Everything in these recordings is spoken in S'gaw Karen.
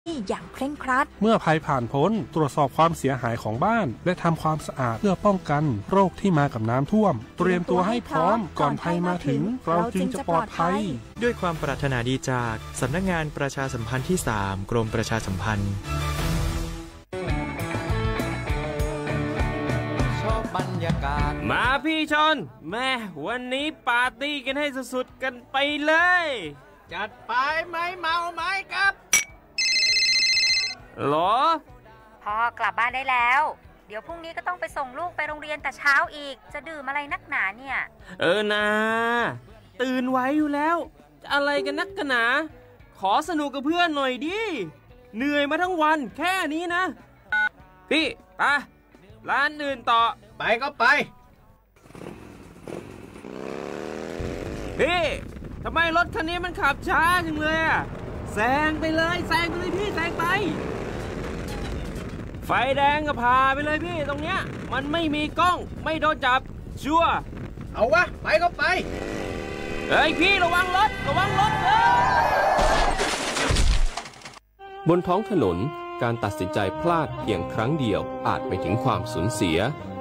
อย่างเคร่งครัด เมื่อภัยผ่านพ้น ตรวจสอบความเสียหายของบ้าน และทำความสะอาดเพื่อป้องกันโรคที่มากับน้ำท่วม เตรียมตัวให้พร้อมก่อนภัยมาถึง เราจึงจะปลอดภัย ด้วยความปรารถนาดีจากสำนักงานประชาสัมพันธ์ที่สาม กรมประชาสัมพันธ์ มาพี่ชน แม่ วันนี้ปาร์ตี้กันให้สุดๆ กันไปเลย จัดไป ไม่เมาไม่ขับ หรอ พ่อกลับบ้านได้แล้ว เดี๋ยวพรุ่งนี้ก็ต้องไปส่งลูกไปโรงเรียนแต่เช้าอีก จะดื่มอะไรนักหนาเนี่ย เออนา ตื่นไหวอยู่แล้ว จะอะไรกันนักกันหนา ขอสนุกกับเพื่อนหน่อยดิ เหนื่อยมาทั้งวันแค่นี้นะ พี่ ไป ร้านอื่นต่อ ไปก็ไป พี่ ทำไมรถคันนี้มันขับช้าจังเลยอะ แซงไปเลย แซงไปเลยพี่ แซงไป ไฟแดงก็ผ่าไปเลยพี่ ตรงเนี้ย มันไม่มีกล้อง ไม่โดนจับ ชัวร์ เอาวะ ไปก็ไป เฮ้ยพี่ ระวังรถ ระวังรถ เฮ้ย บนท้องถนน การตัดสินใจพลาดเพียงครั้งเดียวอาจไปถึงความสูญเสีย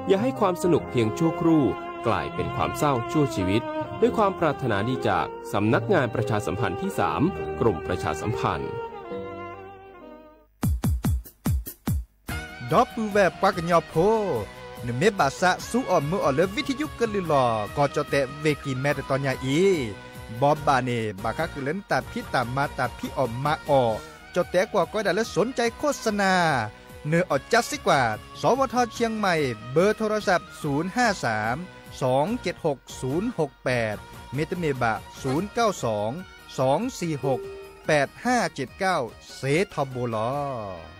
อย่าให้ความสนุกเพียงชั่วครู่ กลายเป็นความเศร้าชั่วชีวิต ด้วยความปรารถนาดีจากสำนักงานประชาสัมพันธ์ที่สาม กรมประชาสัมพันธ์ ဒီပုၢ်ဝဲၢ်ပှၤကညီဖိ, နမ့ၢ်ဘၣ်သးစူၤအီၣ်မုာ်အီၣ်လၢ ဝံထံယုကလုၢ်လီၤ ကီၢ်ကၠီၣ်တဲၣ် ဝ့ၢ်ကံၢ်မဲ တတီၤညါအံၤ, ဘိးဘၣ်န့ၣ် ဘၣ်ဃးဃုာ်လၢနတၢ်ဖံးတၢ်မၤ တၢ်ဖံးအီၣ်မၤအီၣ်, ကၠီၣ်တဲၣ်ကွၢ်ကီဒၣ်လၢ สนใจโฆษณา, နၢ်အီၣ်ကၠါစ့ၢ်ကီး, สวท เชียงใหม่ เบอร์โทรศัพท์ ศูนย์ห้าสาม สองเจ็ดหก ศูนย์หกแปด မ့တမ့ၢ်ဘၣ် ศูนย์เก้าสอง สองสี่หก แปดห้าเจ็ดเก้า စ့ထီဘိလီၤ.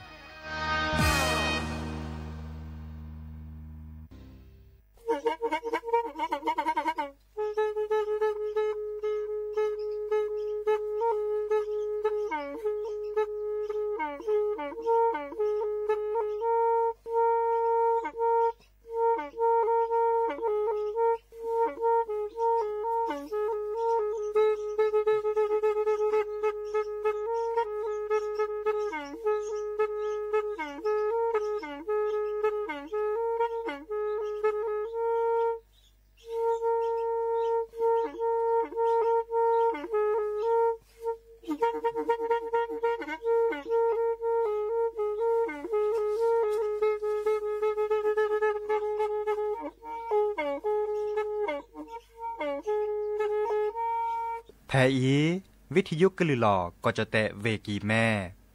ဖဲအံၤ ဝံထံယုကလုၢ်လီၤ ကီၢ်ကၠီၣ်တဲၣ် ဝ့ၢ်ကံၢ်မဲ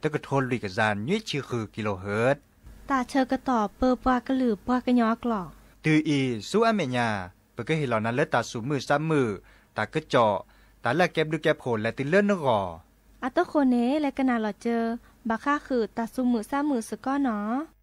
တကထိလွံၢ်ကယၤနွံဆံဃု kilohertz တၢ်ဆၢကတီၢ်ပၢပှၤကလုာ်ပှၤကညီအကျိာ်, တုၤအံၤဆူအမဲာ်ညါ ပကဟ့ၣ်လီၤနၤလၢတၢ်သူၣ်မုာ်သးမုာ်, တၢ်ကစီၣ်, တၢ်လၢအကဲဘျုးကဲဖှိၣ်လဲၤတုၤလၢနဂီၢ်, အတဃိန့ၣ် လဲၤကနၣ်လီၤစၢၤ ဘၣ်ဃးဃုာ်တၢ်သူၣ်မုာ်သးမုာ်စ့ၢ်ကီးနီၤ.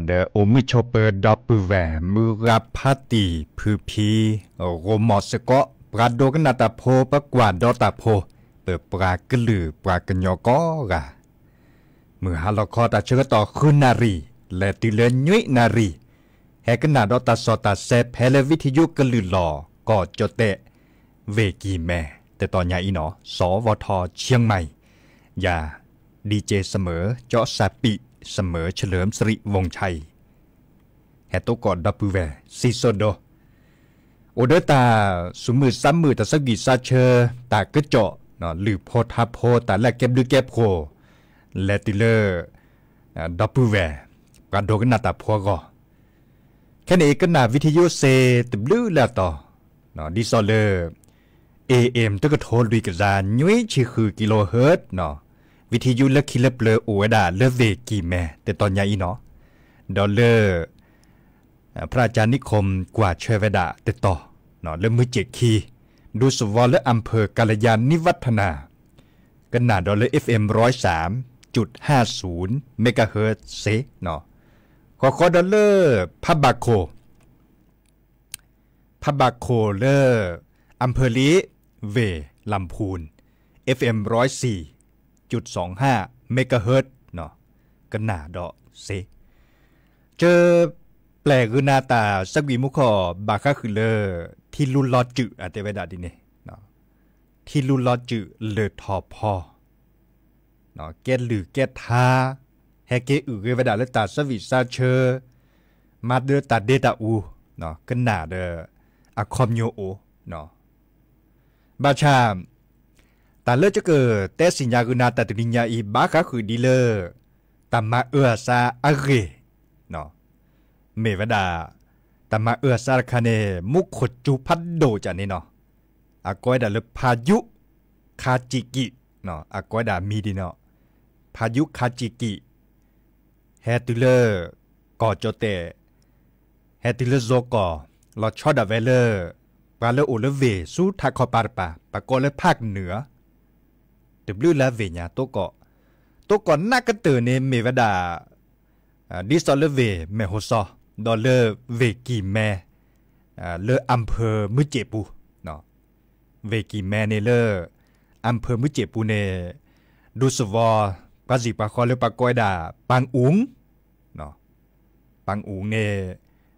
ဒီးအိၣ်မုာ်ဆိးပၢၤဒီပုၢ်ဝဲၢ် မုၢ်ဂၤဖးတံၢ်ဖုဖံ ဂီၤမီၤစ့ၢ်ကီး ပှၤဒိကနၣ်တၢ်ဖိ ပှၤကွၢ်ဒီးတၢ်ဖိ ပပှၤကလုာ်ပှၤကညီကိးဂၤ မုၢ်ဟါလီၤခီတၢ်ဆၢကတီၢ်ဃုနၣ်ရံၣ် လဲၤတုၤလၢနွံနၣ်ရံၣ် ဟဲကနၣ်ဒီးတၢ်စီၣ်တၢ်ဆဲးဖဲလၢ ဝံထယုကလုာ်လီၤ ကီၢ်ကၠီၣ်တဲၣ် ဝ့ၢ်ကံၢ်မဲ တတီၤညါအံၤနီၤ สวท เชียงใหม่ ယၤ ดีเจ เสมอ จอสปี เสมอ เฉลิมสิริ วงชัย ဟဲသကိးဒီပုၢ်ဝဲၢ် စံၣ်စိၤဒိ အိၣ်ဒီးတၢ်သူၣ်မုာ်သးမုာ် တၢ်ဆၢဂံၢ်ဆၢဆၢ တၢ်ကစီၣ် လုၢ်ဖိထါဖိ တၢ်လၢကဲဘျုးကဲဖှိၣ် လဲၤတုၤလၢ ဒီပုၢ်ဝဲၢ် ပှၤဒိကနၣ်တၢ်ဖိအဂီၢ် ခဲန့ၣ် ကနၣ် ဝံထယု စ့တဘျုးလၢအတီၤ ဒ်သိးလၢ เอเอ็ม တကထိလွံၢ်ကယၤ နွံဆံဃု กิโลเฮิรตซ์ ဝံထယုလၢခံလၢပျၢၤအိၣ်ဝဲဒၣ်လၢဝ့ၢ်ကံၢ်မဲ တတီၤညါအံၤနီၤ ဒီးလၢ พระอาจารย์นิคม ကွၢ်ဆၢဝဲဒၣ်တတီၤ လၢမုၢ်စ့ၣ်ခံ ဒူသဝီလၢ อำเภอกัลยาณิวัฒนา ကနၣ်ဒီးလၢ เอฟเอ็ม ร้อยสามจุดห้าศูนย์ เมกะเฮิรตซ์ စ့ ဃီဃီဒီးလၢ ဖးဘးခိၣ် ဖးဘးခိၣ်လၢ อำเภอลี ဝ့ၢ်လၣ်ဖူၣ် เอฟเอ็ม ร้อยสี่จุดสองห้า เมกะเฮิรตซ์ ကနၣ်ဒီးစ့ ကၢ ပျဲၢ်ဂုာ်နၤတၢ်ဆၢကွံာ်မူခိၣ် ဘၣ်ဃးဃုာ်လၢ ထံလူလီၤစုာ် အတဲဝဲဒၣ်ဒ်န့ၣ် ထံလူလီၤစုာ်လၢၢ်ထီၣ်ဖီ ကဲလုၢ်ကဲထါ ဟဲက့ၤအုၣ်ဂ့ၤဝဲဒၣ်လၢတၢ်ဆၢဝံၣ်ဆၢဆၢ မၤဒၢတၢ်ဒ့တၢ်အူ ကနၣ်ဒီး အခီပညီအိၣ် ဘၣ်ဆၣ် တၢ်လၢယကတဲသ့ၣ်ညါဂုာ်နၤတၢ်တနံၤညါအံၤ ဘၣ်ဃးဃုာ်ဒ်လၢ တၢ်မၤအၢအသါအဂ့ၢ် မ့ၢ်ဝဲဒၣ် တၢ်မၤအၢအသါတခါန့ၣ် မူခိၣ်စူၤဖးဒိၣ်ကန့ၣ်နီၤ အကိးဝဲဒၣ်လၢ พายุคาจิกิ အကိးဝဲဒၣ်မံၤဒ်န့ၣ် พายุคาจิกิ ဟဲတုၤလၢ ကီၢ်ကၠီၣ်တဲၣ် ဟဲတုၤလၢယိၤကီၢ် လီၤဆီဒၣ်ဝဲလၢ ပှၤလၢအိၣ်လၢဝ့ၢ်ဆူထးခီပၤတပၤ ပကိးလၢ ภาคเหนือ တဘျုးလၢဝ့ၢ်ညါ တိကီၢ် တိကီၢ်နးကတၢၢ်န့ၣ်မ့ၢ်ဝဲဒၣ် ဒ်သိးလၢဝ့ၢ်မဲၢ်ဟိၣ်စီၤ ဒီးလၢဝ့ၢ်ကံၢ်မဲ လၢ อำเภอမုၢ်စ့ၣ်ပူၤ ဝ့ၢ်ကံၢ်မဲန့ၣ်လၢ อำเภอမုၢ်စ့ၣ်ပူၤန့ၣ် ဒူသဝီ ပှၤစံၣ်ပှၤဃီလၢပှၤကိးဝဲဒၣ် ပၣ်အူၣ် ပၣ်အူၣ်န့ၣ်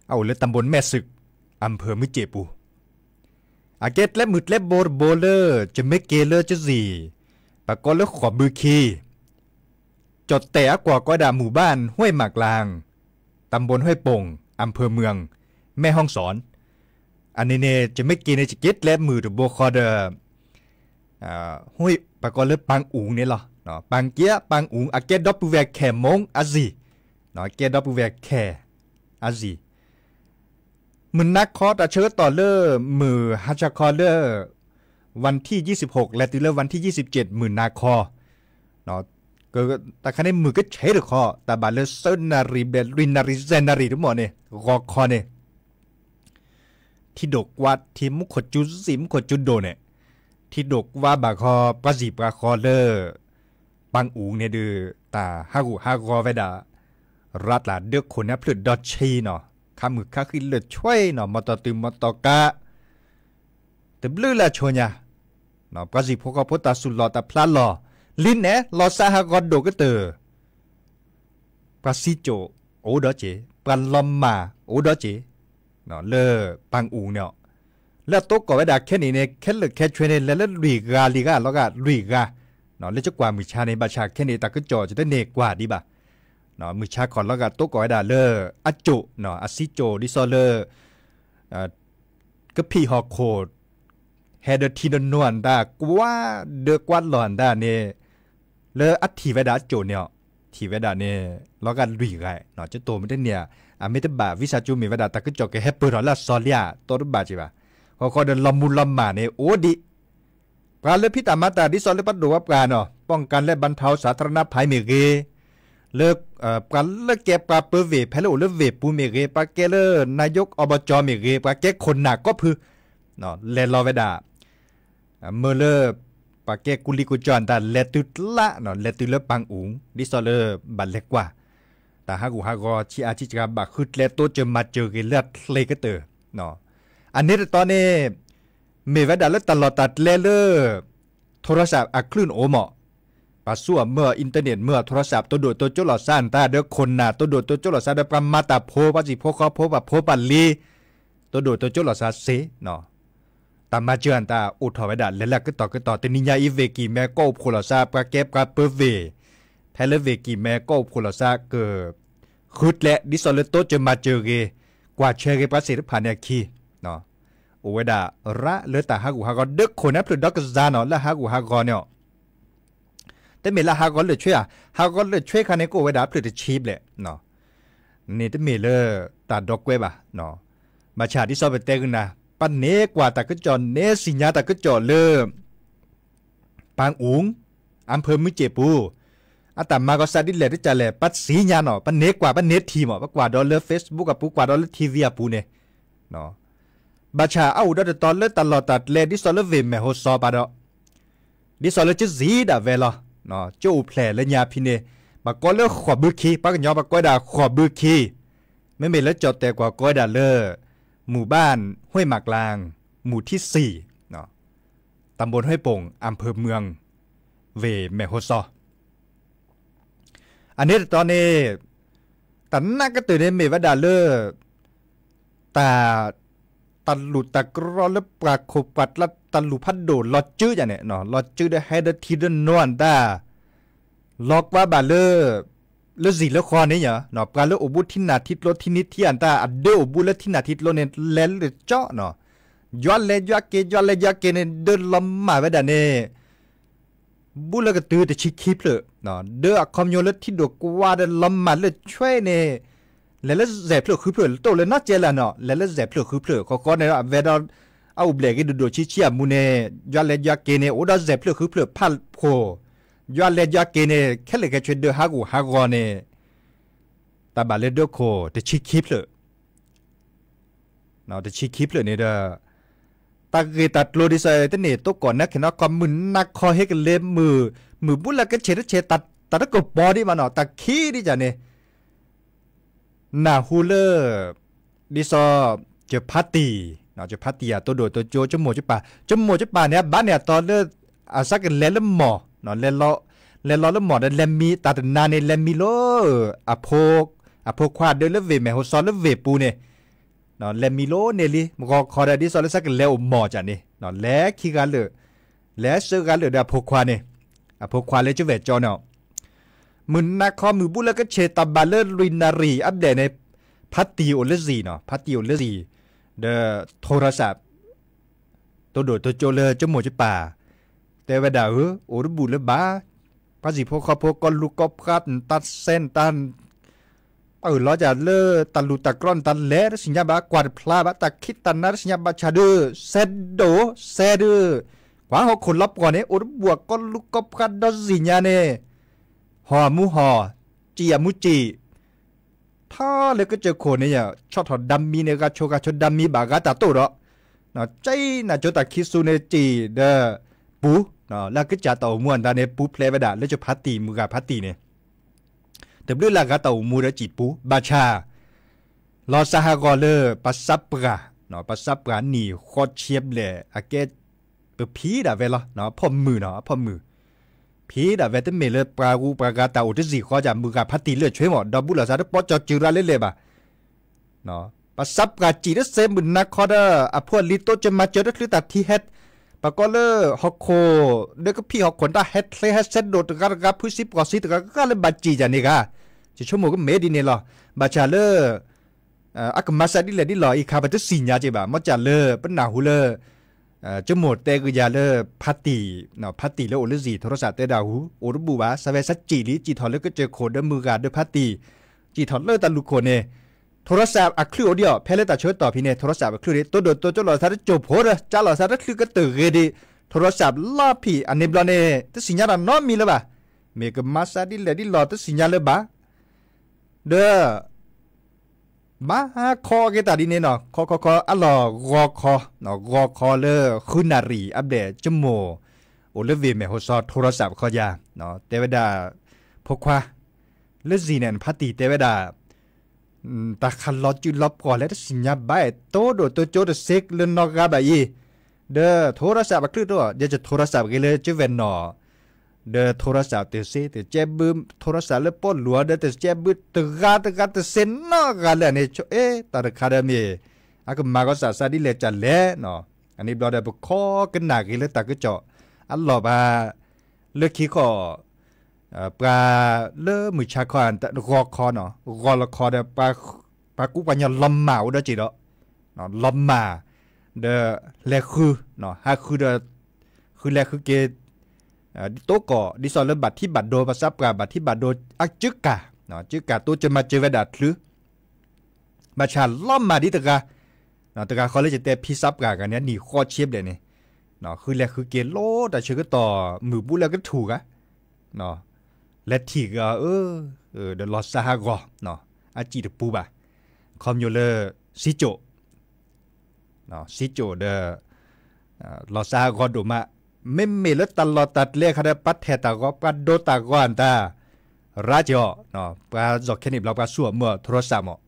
အအိၣ်လၢ ตำบลแม่สึก อำเภอမုၢ်စ့ၣ်ပူၤ အကဲကျဲမုၢ်ကျဲဘိတဘိလၢ ယမ့ၢ်က့ၤလၢကစံၣ် ပကိးလၢဃိာ်ဘုခံ ကၠီၣ်တဲၣ်အကွီၢ်ကိးဝဲဒၣ် หมู่บ้านห้วยหมากลาง ตำบลห้วยโป่ง อำเภอเมืองแม่ฮ่องสอน အန့ၣ်န့ၣ် ယမ့ၢ်က့ၤန့ၣ် ယက့ၤကျဲမုၢ်တဘိဃီဒီး ပှၤကိးလၢပၣ်အူၣ်န့ၣ်လီၤ. ပၣ်က့ ပၣ်အူၣ် အကဲဒီပုၢ်ဝဲၢ်ခဲၣ်မူၣ်အစံၣ်, ကဲဒီပုၢ်ဝဲၢ်ခဲၣ်အစံၣ်, မုၢ်နၤခီတၢ်ဆၢကတီၢ်လၢ မုၢ်ဟါဆါခီလၢ วันที่ยี่สิบหก လဲၤတုၤလၢ วันที่ยี่สิบเจ็ด မုၢ်နၤခီ တၢ်ခါန့ၣ်မုၢ်ကဆဲးတခီ တၢ်ဘၣ်လၢသၢနၣ်ရံၣ်ဘျဲၣ် လွံၢ်နၣ်ရံၣ် ယဲၢ်နၣ်ရံၣ်တမီၢ်န့ၣ် ဂီၤခီန့ၣ် ထံဒိၣ်ကွၢ် ထံမူခိၣ်ကၠူစံၣ် မူခိၣ်ကၠူဒိၣ်န့ၣ်, ထံဒိၣ်ကွၢ်ဘၣ်ဃီ ပှၤစံၣ်ပှၤဃီလၢ ပၢ်အူန့ၣ်ဒုး တၢ်ဟးဂူာ်ဟးဂီၤဝဲဒၣ် ရၤတၢ်ဒၢခိၣ်န့ၣ်အဖျၢၣ်ဒီဆံနီၤ, ခါမုၢ်ခါဃံလၢာ်ဆွဲနီၤ, မီတီၢ်တုၤမီတီၢ်ကး တဘျုးလၢအဆိညါ, ပှၤစံၣ်ဖိဃီဖိတၢ်သူၣ်လီၢ်တၢ်ဖျါလီၢ်, လံန့ၣ် လီၤစးဟးဂီၤဒိၣ်ကတၢၢ်, ပှၤစံကၠိၣ်အိၣ်ဒီးက့ၤ, ပှၤလီၤမၢ်အိၣ်ဒီးက့ၤ, လၢပၢ်အူန့ၣ်, လၢအတိကိးဝဲဒၣ်ခဲန့ၣ်န့ၣ် ခဲလၢာ်ခဲဆ့န့ၣ် လဲၤလၢလွံၢ်ဂၤလံဂၤ လီၤဂာ်လွံၢ်ဂၤ, လၢကကွၢ်မုၢ်ဆါန့ၣ် ဘၣ်ဆၣ်ခဲန့ၣ် တၢ်ကစီၣ်ကတန့ၢ်ကွၢ်ဒံးဘၣ်, မုၢ်ဆါခီၣ်လီၤဂာ်တိကိးဝဲဒၣ်လၢ အကၠိၣ်, အစံကၠိၣ်ဒ်သိးလၢ ကဖံးဟီၣ်ခိၣ် ဟဲဒီးထံဒီးနိအတၢ် ကွၢ်ဒၢကွၢ်လီၢ်အတၢ်န့ၣ်, လၢအထံၣ်ဝဲဒၣ်အကၠိၣ်န့ၣ်, ထံၣ်ဝဲဒၣ်န့ၣ် လီၤဂာ်လွံၢ်ဂၤ, ကတိၤမ့ၢ်တန့ၢ်ဧါ, အမ့ၢ်တဘၣ် ဝံသးစူၤမ့ၢ်ဝဲဒၣ် တၢ်ကစီၣ်ကဟဲပၢၢ်ထီၣ်လၢအစီၤလံဧါ တိတဘၣ်က့ၤဘၣ်, ဃီဃီဒီးလီၤမူလီၤမၢ်န့ၣ်အိၣ်ဒံး ပှၤလၢဖံးတၢ်မၤတၢ်ဒ်သိးလၢပှၤဒိၣ်ပှၤပှၢ်နီၤ ป้องกันและบรรเทาสาธารณภัยမ့ၢ်ဂ့ၤ, လၢ ပှၤလၢကဲပှၤပၢဝ့ၢ် ဖဲလၢအိၣ်လၢဝ့ၢ်ပူၤမ့ၢ်ဂ့ၤ, ပှၤကဲလၢ นายกอบจမ့ၢ်ဂ့ၤ, ပှၤကဲခိၣ်နၢ်ကိးဖု လဲၤလီၤဝဲဒၣ် မ့ၢ်လၢ ပှၤကဲကူလံၤကူကၠီအတၢ် လဲၤတုၤကျါ, လဲၤတုၤလၢပၢ်အူ ဒ်သိးလၢဘၣ်လဲၤကွၢ် တၢ်ဟးဂူာ်ဟးဂီၤ ဆံးအါဆံးစှၤ ဘၣ်ဃုကျဲတိစၢၤမၤစၢၤဂ့ၤလၢအချ့ကတၢၢ်, အန့ၣ်တတီၤန့ၣ် မ့ၢ်ဝဲဒၣ်လၢတၢ်လီၢ်တၢ်ကျဲလၢ โทรศัพท์အချုးန့ၣ်အိၣ်မး, ပှၤဆူၣ်အီၤမၢအီၤ internet မၢအီၤ โทรศัพท์ တိဒိၣ်တိကၠိလိာ်သးအတၢ် ဒီးခိၣ်နၢ် တိဒိၣ်တိကၠိလိာ်သး ဒီးပှၤမၤတၢ်ဖိ ပှၤစံၣ်ဖိဃီဖိ ပှၤဖိပှၤလံၤ တိဒိၣ်တိကၠိလိာ်သးစ့ၢ် တၢ်မၤစၢၤအတၢ်အိၣ်ထီၣ်ဝဲဒၣ် လဲၤလၢကတီၢ်ကတီၢ် တနံၤညါအံၤ ဝ့ၢ်ကံၢ်မဲ ကီၢ်အိၣ်ဖှိၣ်လိာ်သး ပှၤကဲပှၤပၢဝ့ၢ် ဖဲလၢဝ့ၢ်ကံၢ်မဲ ကီၢ်အိၣ်ဖှိၣ်လိာ်သး ကဃုကျဲ ဒ်သိးလၢတိစၢၤမၤစၢၤဂ့ၤ ကွၢ်ဆၢဂ့ၤပှၤသ့ၣ်တဖၣ်န့ၣ်အခံ အိၣ်ဝဲဒၣ်ရးလၢတၢ်ဟးဂူာ်ဟးဂီၤ ဒၢခိၣ်န့ၣ်အဖျၢၣ်ဒီကစၢ်နီၤ လၢဟးဂူာ်ဟးဂီၤန့ၣ် တမ့ၢ်လၢဟးဂီၤလၢာ်ဆွဲဧါ, ဟးဂီၤလၢာ်ဆွဲခါန့ၣ် ကအိၣ်ဝဲဒၣ်အဖျၢၣ်တဆံဘျဲၣ်, န့ၣ်တမ့ၢ်လၢတၢ်ဒီကွဲဘၣ်, ဘၣ်ဆၣ်ဒ်သိးပတဲကနၤ ပန့ၢ်ကွၢ်တၢ်ကစီၣ် န့ၢ်သ့ၣ်ညါတၢ်ကစီၣ်လၢ ပၢ်အူ အၣ်ဖၢမုၢ်စ့ၣ်ပူၤ အတၢ်မၤကီၤစးဒ်လဲၣ်ဒ်လဲၣ် ပသ့ၣ်ညါနီၤ ပန့ၢ်ကွၢ် ပန့ၢ်ထံၣ်မး ပကွၢ်ဒီးလၢ Facebook အပူၤ ကွၢ်ဒီးလၢ ထံၣ်ဝံၤ အပူၤန့ၣ် ဘၣ်ဆၣ်အအိၣ်ဒီးတတီၤလၢတၢ်လီၢ်တၢ်ကျဲ ဒ်သိးလၢဝ့ၢ်မဲၢ်ဟိစီပၤဒီး ဒ်သိးလၢကစံၣ်ဒၣ်ဝဲလီၤ, ကအိၣ်ဖျဲၣ်လၢညါဖဲန့ၣ် ပကိးလၢဃိးဘုခံ ပှၤကညီပှၤကိးဝဲဒၣ်ဃိးဘုခံ, မ့မ့ၢ်လၢကၠီၣ်တဲၣ်ကွီၢ်ကိးဝဲဒၣ်လၢ မူၣ်ဘၣ် ห้วยหมากกลาง မူၣ်ထံသံၣ် ตำบลห้วยโป่ง อำเภอเมือง ဝ့ၢ်မဲၢ်ဟိစီ အန့ၣ်တတီၤန့ၣ် တၢ်နးကတၢၢ်န့ၣ်မ့ၢ်ဝဲဒၣ်လၢ တၢ် တၢ်လူၢ်တၢ်ကြီလၢပှၤခိၣ်ပှၤကျါ တၢ်လူၢ်ဖးဒိၣ်လီၤစုဒ်န့ၣ် လီၤစုဒီးဟဲဒီးထံဒီးနိအတၢ် လီၤကွၢ်ဘၣ်လၢ လၢစံၣ်လၢဃီန့ၣ်ယါ ပှၤလၢအိၣ်ဘူးထံနၢ်ထံကျိထံနံၤထံအတၢ် အဒၢအိၣ်ဘူးလၢထံနၢ်ထံကျိန့ၣ် လဲၤလၢကၠီနီၤ ယွၤလဲၤယွၤက့ၤ ယွၤလဲၤယွၤက့ၤန့ၣ် ဒၢလီၤမၢ်ဝဲဒၣ်န့ၣ် ဘူးလၢကတုၤတဆံခံဖျၢၣ်, ဒၢအခီပညီလၢထံဒိၣ်ကွၢ်ဒီးလီၤမၢ်လၢဆွဲန့ၣ် လဲၤလၢစဲးဖျၢၣ်ဃုဖျၢၣ် တအိၣ်လၢနီတစဲးလၢၤနီၤ လဲၤလၢစဲးဖျၢၣ်ဃုဖျၢၣ် ဃီဃီန့ၣ် အဝဲဒီး အအိၣ်ဘျဲၣ်ဂ့ၤဒိၣ်ဒိၣ်ဆံးဆံးအမူန့ၣ် ယွၤလဲၤယွၤက့ၤန့ၣ် အိၣ်ဒီးစဲးဖျၢၣ်ဃုဖျၢၣ်ဖးဖှိၣ်, ယွၤလဲၤယွၤက့ၤန့ၣ် ခဲလၢာ်ခဲဆ့ဒၢဟးဂူာ်ဟးဂီၤန့ၣ် တၢ်ဘၣ်လၢဒၢခိၣ်တဆံခံဖျၢၣ် တဆံခံဖျၢၣ်န့ၣ်ဒီး တၢ်ဂ့ၢ်တၢ်ကျိၤဒ်သိးတန့ၢ် တိကိးနၢ်ခဲနီၢ်ခီ မုၢ်နၤခီဟ့ၣ်ကလဲၤ မုၢ်ဘူးလၢကဆဲးတဆဲး တၢ်တကပီၤဒံးဘၣ်နီၤ တၢ်ခံဒ်န့ၣ် နၢ်ဟူလၢ ဒ်သိး ကၠၢၤဖါတံၢ်, ကၠၢၤဖါတံၢ်ဧါ တိဒိၣ်တိကၠိ ကၠိမိၢ်ကၠိပၢ်, ကၠိမိၢ်ကၠိပၢ်န့ၣ် အဘၣ်န့ၣ်အတီၤလၢ အစးကလဲၤလၢမီၢ်, လဲၤလီၤလၢမီၢ်ဒီး လဲၤမံတၢ်တနၤန့ၣ် လဲၤမံလၢ အဖိခွါဒၢလၢဝ့ၢ်မဲၢ်ဟိစီလၢဝ့ၢ်ပူၤန့ၣ် လဲၤမံလီၤန့ၣ်လံ ဂီၤခီဒီး ဒ်သိးလၢစးကလဲၤအိၣ်မီၢ်ကန့ၣ် လဲၤခံဂၤလၢာ်, လဲၤဆှၢဂၤလၢာ်ဒီးအဖိခွါန့ၣ်, အဖိခွါလၢကၠီၣ်ဝဲၢ်ကၠီန့ၣ် မုၢ်နၤခီမုၢ်ဘူးလၢကဆဲးတၢ်ဘၣ်လၢလွံၢ်နၣ်ရံၣ်အဘျဲၣ်န့ၣ်, ဖါတံၢ်အိၣ်လၢစံၣ်နီၤ, ဖါတံၢ်အိၣ်လၢစံၣ်, ဒီး โทรศัพท์ တိဒိၣ်တိကၠိလၢကၠိမိၢ်ကၠိပၢ်, တဲဝဲဒၣ်ဧၢ, အိၣ်တဘူၣ်လၢၤဘၣ်, ပှၤစံၣ်ဖိဃီဖိ ကီၢ်လူၤကီၢ်ဖြါ နတၢ်စဲနတၢ် ပာ်အၢၣ်လီၤယၤလၢတၢ်လူၢ်တၢ်ကြီ နတၢ်လဲၤတသ့ၣ်ညါဘၣ် ကွၢ်တဖျါဘၣ် တၢ်ခံးတၢ်နၤတသ့ၣ်ညါဘၣ်ဆၣ်ဒုး စဲဒိၣ်စဲဒုး, ကွၢ်ဟီၣ်ခိၣ်လီၤပှီၢ်န့ၣ် အိၣ်တဘူၣ်အကီၢ်လူၤကီၢ်ဖြါဒီးသ့ၣ်ညါန့ၣ်, ဟီၣ်အမူဟီၣ်, စံၣ်အမူစံၣ် ထီလၢကစၢၢ်ခိၣ်န့ၣ်ယါ ဆီၣ်ထီၣ်ဒၢမံန့ၣ် ဂၤဆိဂၤဆိဒၢမံဘၣ်ဂၤတၢ်တိၢ်ဒီး, ကၠံနၤကၠိတၢ်ခံစူန့ၣ် စံၣ်ဒီးပူၤ, လၢအကစၢ်တၢ်အိၣ်မူအတၢ်န့ၣ် ပူၤဖျဲးဝဲဒၣ်လၢကဖါတံၢ် မုၢ်ဂၤဖါတံၢ်န့ၣ် တဘျုးလၢ်ဂၤတၢ်အိၣ်မူဒီးစံၣ်ပူၤ ဘၣ်ဆၣ် လီၤစၢ်ဟးဂီၤလၢ ပှၤစးပှၢ်, ပှၤစးပှၢ်နံၣ်ဃီဆံဘျဲၣ် အကဲ ပဖံးဒၣ်ဝဲလီၤ, အဖီၣ်မုၢ်နီၤ အဖီၣ်မုၢ် ဖံးဒၣ်ဝဲတမ့ၢ်လၢပှၤဂုၤပှၤဂၤတၢ်အိၣ်တစံၣ်ဃီ မုၢ်ဂၤဖါတံၢ်လၢာ်ဆွ့မး ဒီဘူးလိာ်သးတပီကၠီၤစူၤရၤလၢလဲၣ်ဘၣ် ပှၤစးပှၢ်စံၣ်တစဲးမုၢ်နၤခီဒီး အဖိအလံၤတိစၢၤမၤစၢၤတချုးတၢ်ထံဟဲ, ပှၤကိးလၢဟီၣ်ခိၣ် ဒီးကဖံးဟီၣ်ခိၣ်တၢ်ဟဲချ့ဟဲဆဲးဒိၣ်တဂၤတဂၤ ဖုစံးပှီၣ်စံးတဂၤဂၤလၢဘၣ်စံၣ်ယၤန့ၣ်ဂၤ, ယဆိကမိၣ်ကမ့ၢ်ဒ်န့ၣ်လီၤ. ဘၣ်ဆၣ်လၢ အကမၤစၢ်ဒ်လဲၣ်ဒ်လဲၣ်အံၤခါ ပတသ့ၣ်ညါက့ၤဘၣ်, မ့ၢ်စ့ၢ်လၢပနၢ်ဟူလၢ ကမိၢ်တဲဂ့ၤယၤလၢ ဖါတံၢ်, ဖါတံၢ်လၢအိၣ်လၢစံၣ် ထိရစၢ်တဲဒၣ်ဟူ အိၣ်တဘူၣ်ဘၣ်, စးဝဲစးစံၣ်လံ စံၣ်ထီၣ်လၢကစၢၢ်ခိၣ်ဒီးမုၢ်ဂၤဒီးဖါတံၢ်, စံၣ်ထီၣ်လၢတၢ်လူၢ်ခိၣ်န့ၣ်, ထိရစၢ်အချုးအိၣ်ဒံးအီၤ ဖဲလၢတၢ်ဆၢကတီၢ်ဖဲန့ၣ် ထိရစၢ်အချုးဒံး တိၢ်ဒိၣ်တိၢ်ကၠိလိာ်သးတကၠိၢ်ဖိဒီး ကၢ်လိာ်သးတချုးကတၢၢ်ဂ့ၤဒံး, ထိရစၢ်လီၤဖံးအန့ၣ်ဘျီန့ၣ် တသ့ၣ်ညါတၢ်နီတမံၤလၢၤဘၣ်, မ့ၢ်ကမၤစၢ်ဒ်လဲၣ်ဒ်လဲၣ်တသ့ၣ်ညါလၢၤဘၣ် ဒီး ဘၣ်ခီက့ၤတၢ်ဒ်န့ၣ်နီၤ, ခီခီခီ အလီၢ်ဂီၤခီ, ဂီၤခီလၢဃုနၣ်ရံၣ်အဘျဲၣ် ကမိၢ် အိၣ်လၢဝ့ၢ်မဲၢ်ဟိစီ ထိရစၢ်ပခီယၤ, တဲဝဲဒၣ် ဖိခွါ လၢစံၣ်န့ၣ် နဖါတံၢ်တဲဝဲဒၣ် တၢ်ခးလီၤစုလီၤပှီၢ်လၢတသ့ၣ်ညါဘၣ် တိၢ်ဒိၣ်တိၢ်ကၠိတစ့လၢနီၢ်ဂၤဘၣ်အံၤ, ဒီးထိရစၢ်ပချုးတအိၣ် ယဲယထိရစၢ်ဂ့ၤလၢကဝဲၢ်နီၢ် ဒီးထိရစၢ်တစ့ တကဲဘု ထိရစၢ်လၢပီၣ်လူၤအီၤ ဒီးတကဲဘုတဂၤတဂၤတစ့နီၢ်ဂၤလၢာ်န့ၣ် ဆိအဲ တၢ်တခါဒီးမ့ၢ် အကမၤကီးစၢ်စးဒ်လဲၣ်ကလဲၣ်နီၤ, အန့ၣ်ဘျီဒီးပခီကနၣ်ဂ့ၤလၢတၢ်ကစီၣ် အလီၢ်ဘၣ် လၢခံခီ ပှၤလၢမုၢ်ဆါခီ ဂီၤခီနီၤ ဂီၤလီၤခီဒီး ပှၤကူပှၤညီလီၤမၢ်အိၣ်ဒီးစ့ၢ်ဒီး လီၤမၢ် ဒီးလဲၤဃု ဟးဃုဒီး ဃုလဲၤဃုက့ၤ တိၢ်ကီၢ် ဒ်သိးလၢဘၣ်ထံဘၣ်ဒိ ပှၤစးပှၢ်ဘၣ်ထံဘၣ်ဒိ အကၠူကၢ် ကၠူကၢ်တိစၢၤမၤစၢၤဝဲဒၣ်ချုး ဘၣ်ဆၣ်လီၤမၢ်ဒ်တဂၤ တဂၤဃီလၢယတဲဖံးစးပှၢ်ဂၤန့ၣ် နံၣ်ဃီဆံဘျဲၣ်န့ၣ် ဃုလဲၤဃုက့ၤလိတၢ်ဆၢကတီၢ် မုၢ်ဘူးလၢကထူၣ်ဂၤ လဲၤထံၣ်ဂ့ၤအီၤ ဒီးလီၤစၢ်ဟးဂီၤ အစံၣ်တပူၤဘၣ် ခီပညီလၢ စံကၠိၣ် စံကၠိၣ်ဒီး လီၤစၢ်ဟးဂီၤဒိၣ်မး မ့မ့ၢ်လၢတၢ်လီၢ်တၢ်ကျဲခါဒီး ပှၤထဲးတၢ်ဂီၤ ပှၤဒိတၢ်ဂီၤအတၢ် ရၤက့ၤအီၤ ပှၤ ယီၤခဲန့ၣ်ဘျီ ပှၤဆူၣ်အီၤမၢ်ထိရစၢ်မး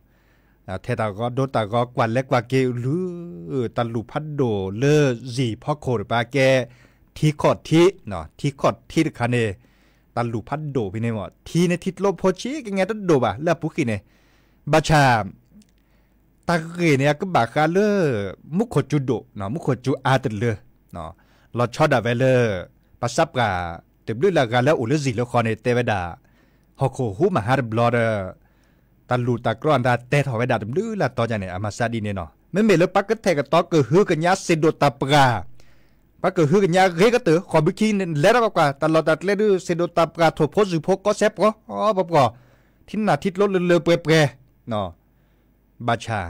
ထဲးတၢ်ဂီၤဒိတၢ်ဂီၤ ကွၢ်လဲၤကွၢ်က့ၤလူၤ တၢ်လူၢ်ဖးဒိၣ်လၢစံၣ်ဖီခိၣ်တပၤကဲ ထံခီၣ်ထံး ထံခီၣ်ထံးတခါန့ၣ် တၢ်လူၢ်ဖးဒိၣ်ဖဲန့ၣ်မး ထံန့ၣ်ထံကျိဖိဆံးကညးတဒိၣ်ဘၣ် လၢအပူၤဃံန့ၣ် ဘၣ်ဆၣ် တၢ်ဂ့ၢ်န့ၣ် အကဘၣ်ဃးလၢ မူခိၣ်စူၤဒိၣ် မူခိၣ်စူၤအါတလၢ လီၤဆီဒၣ်ဝဲလၢ ပှၤစးပှၢ် တဘျုးလၢ်ဂၤလၢအိၣ်လၢစံၣ်လၢဃီန့ၣ် တဲဝဲဒၣ် ဟီၣ်ခိၣ်ဟူးမဟါတဘျီဒီး တၢ်လူၢ်တၢ်ကြီအတၢ်တဲထီၣ်ဝဲဒၣ်တဘျုးလၢ်တီယါန့ၣ် အမၤစၢ်ဒ်န့ၣ်နီၤ မ့မ့ၢ်လၢပှၤကထဲးကတီၤကဟုကညးစ့ၢ်ဒိၣ်တၢ်ပှၢ် ပှၤကဟုကညးဂ့ၤကတၢၢ် ဃီဘုခံန့ၣ် လဲၤထီၣ်ကွၢ်ကွၢ် တၢ်လီၢ်တၢ်ကျဲဒုး စ့ၢ်ဒိၣ်တၢ်ပှၢ် ထိၣ်ဖိစူၣ်ဖိ ကီၢ်စဲၣ်ပှီၤပှီၤ ထံနၢ်ထံကျိလၢလၢပှဲၤပှဲၤ ဘၣ်ဆၣ်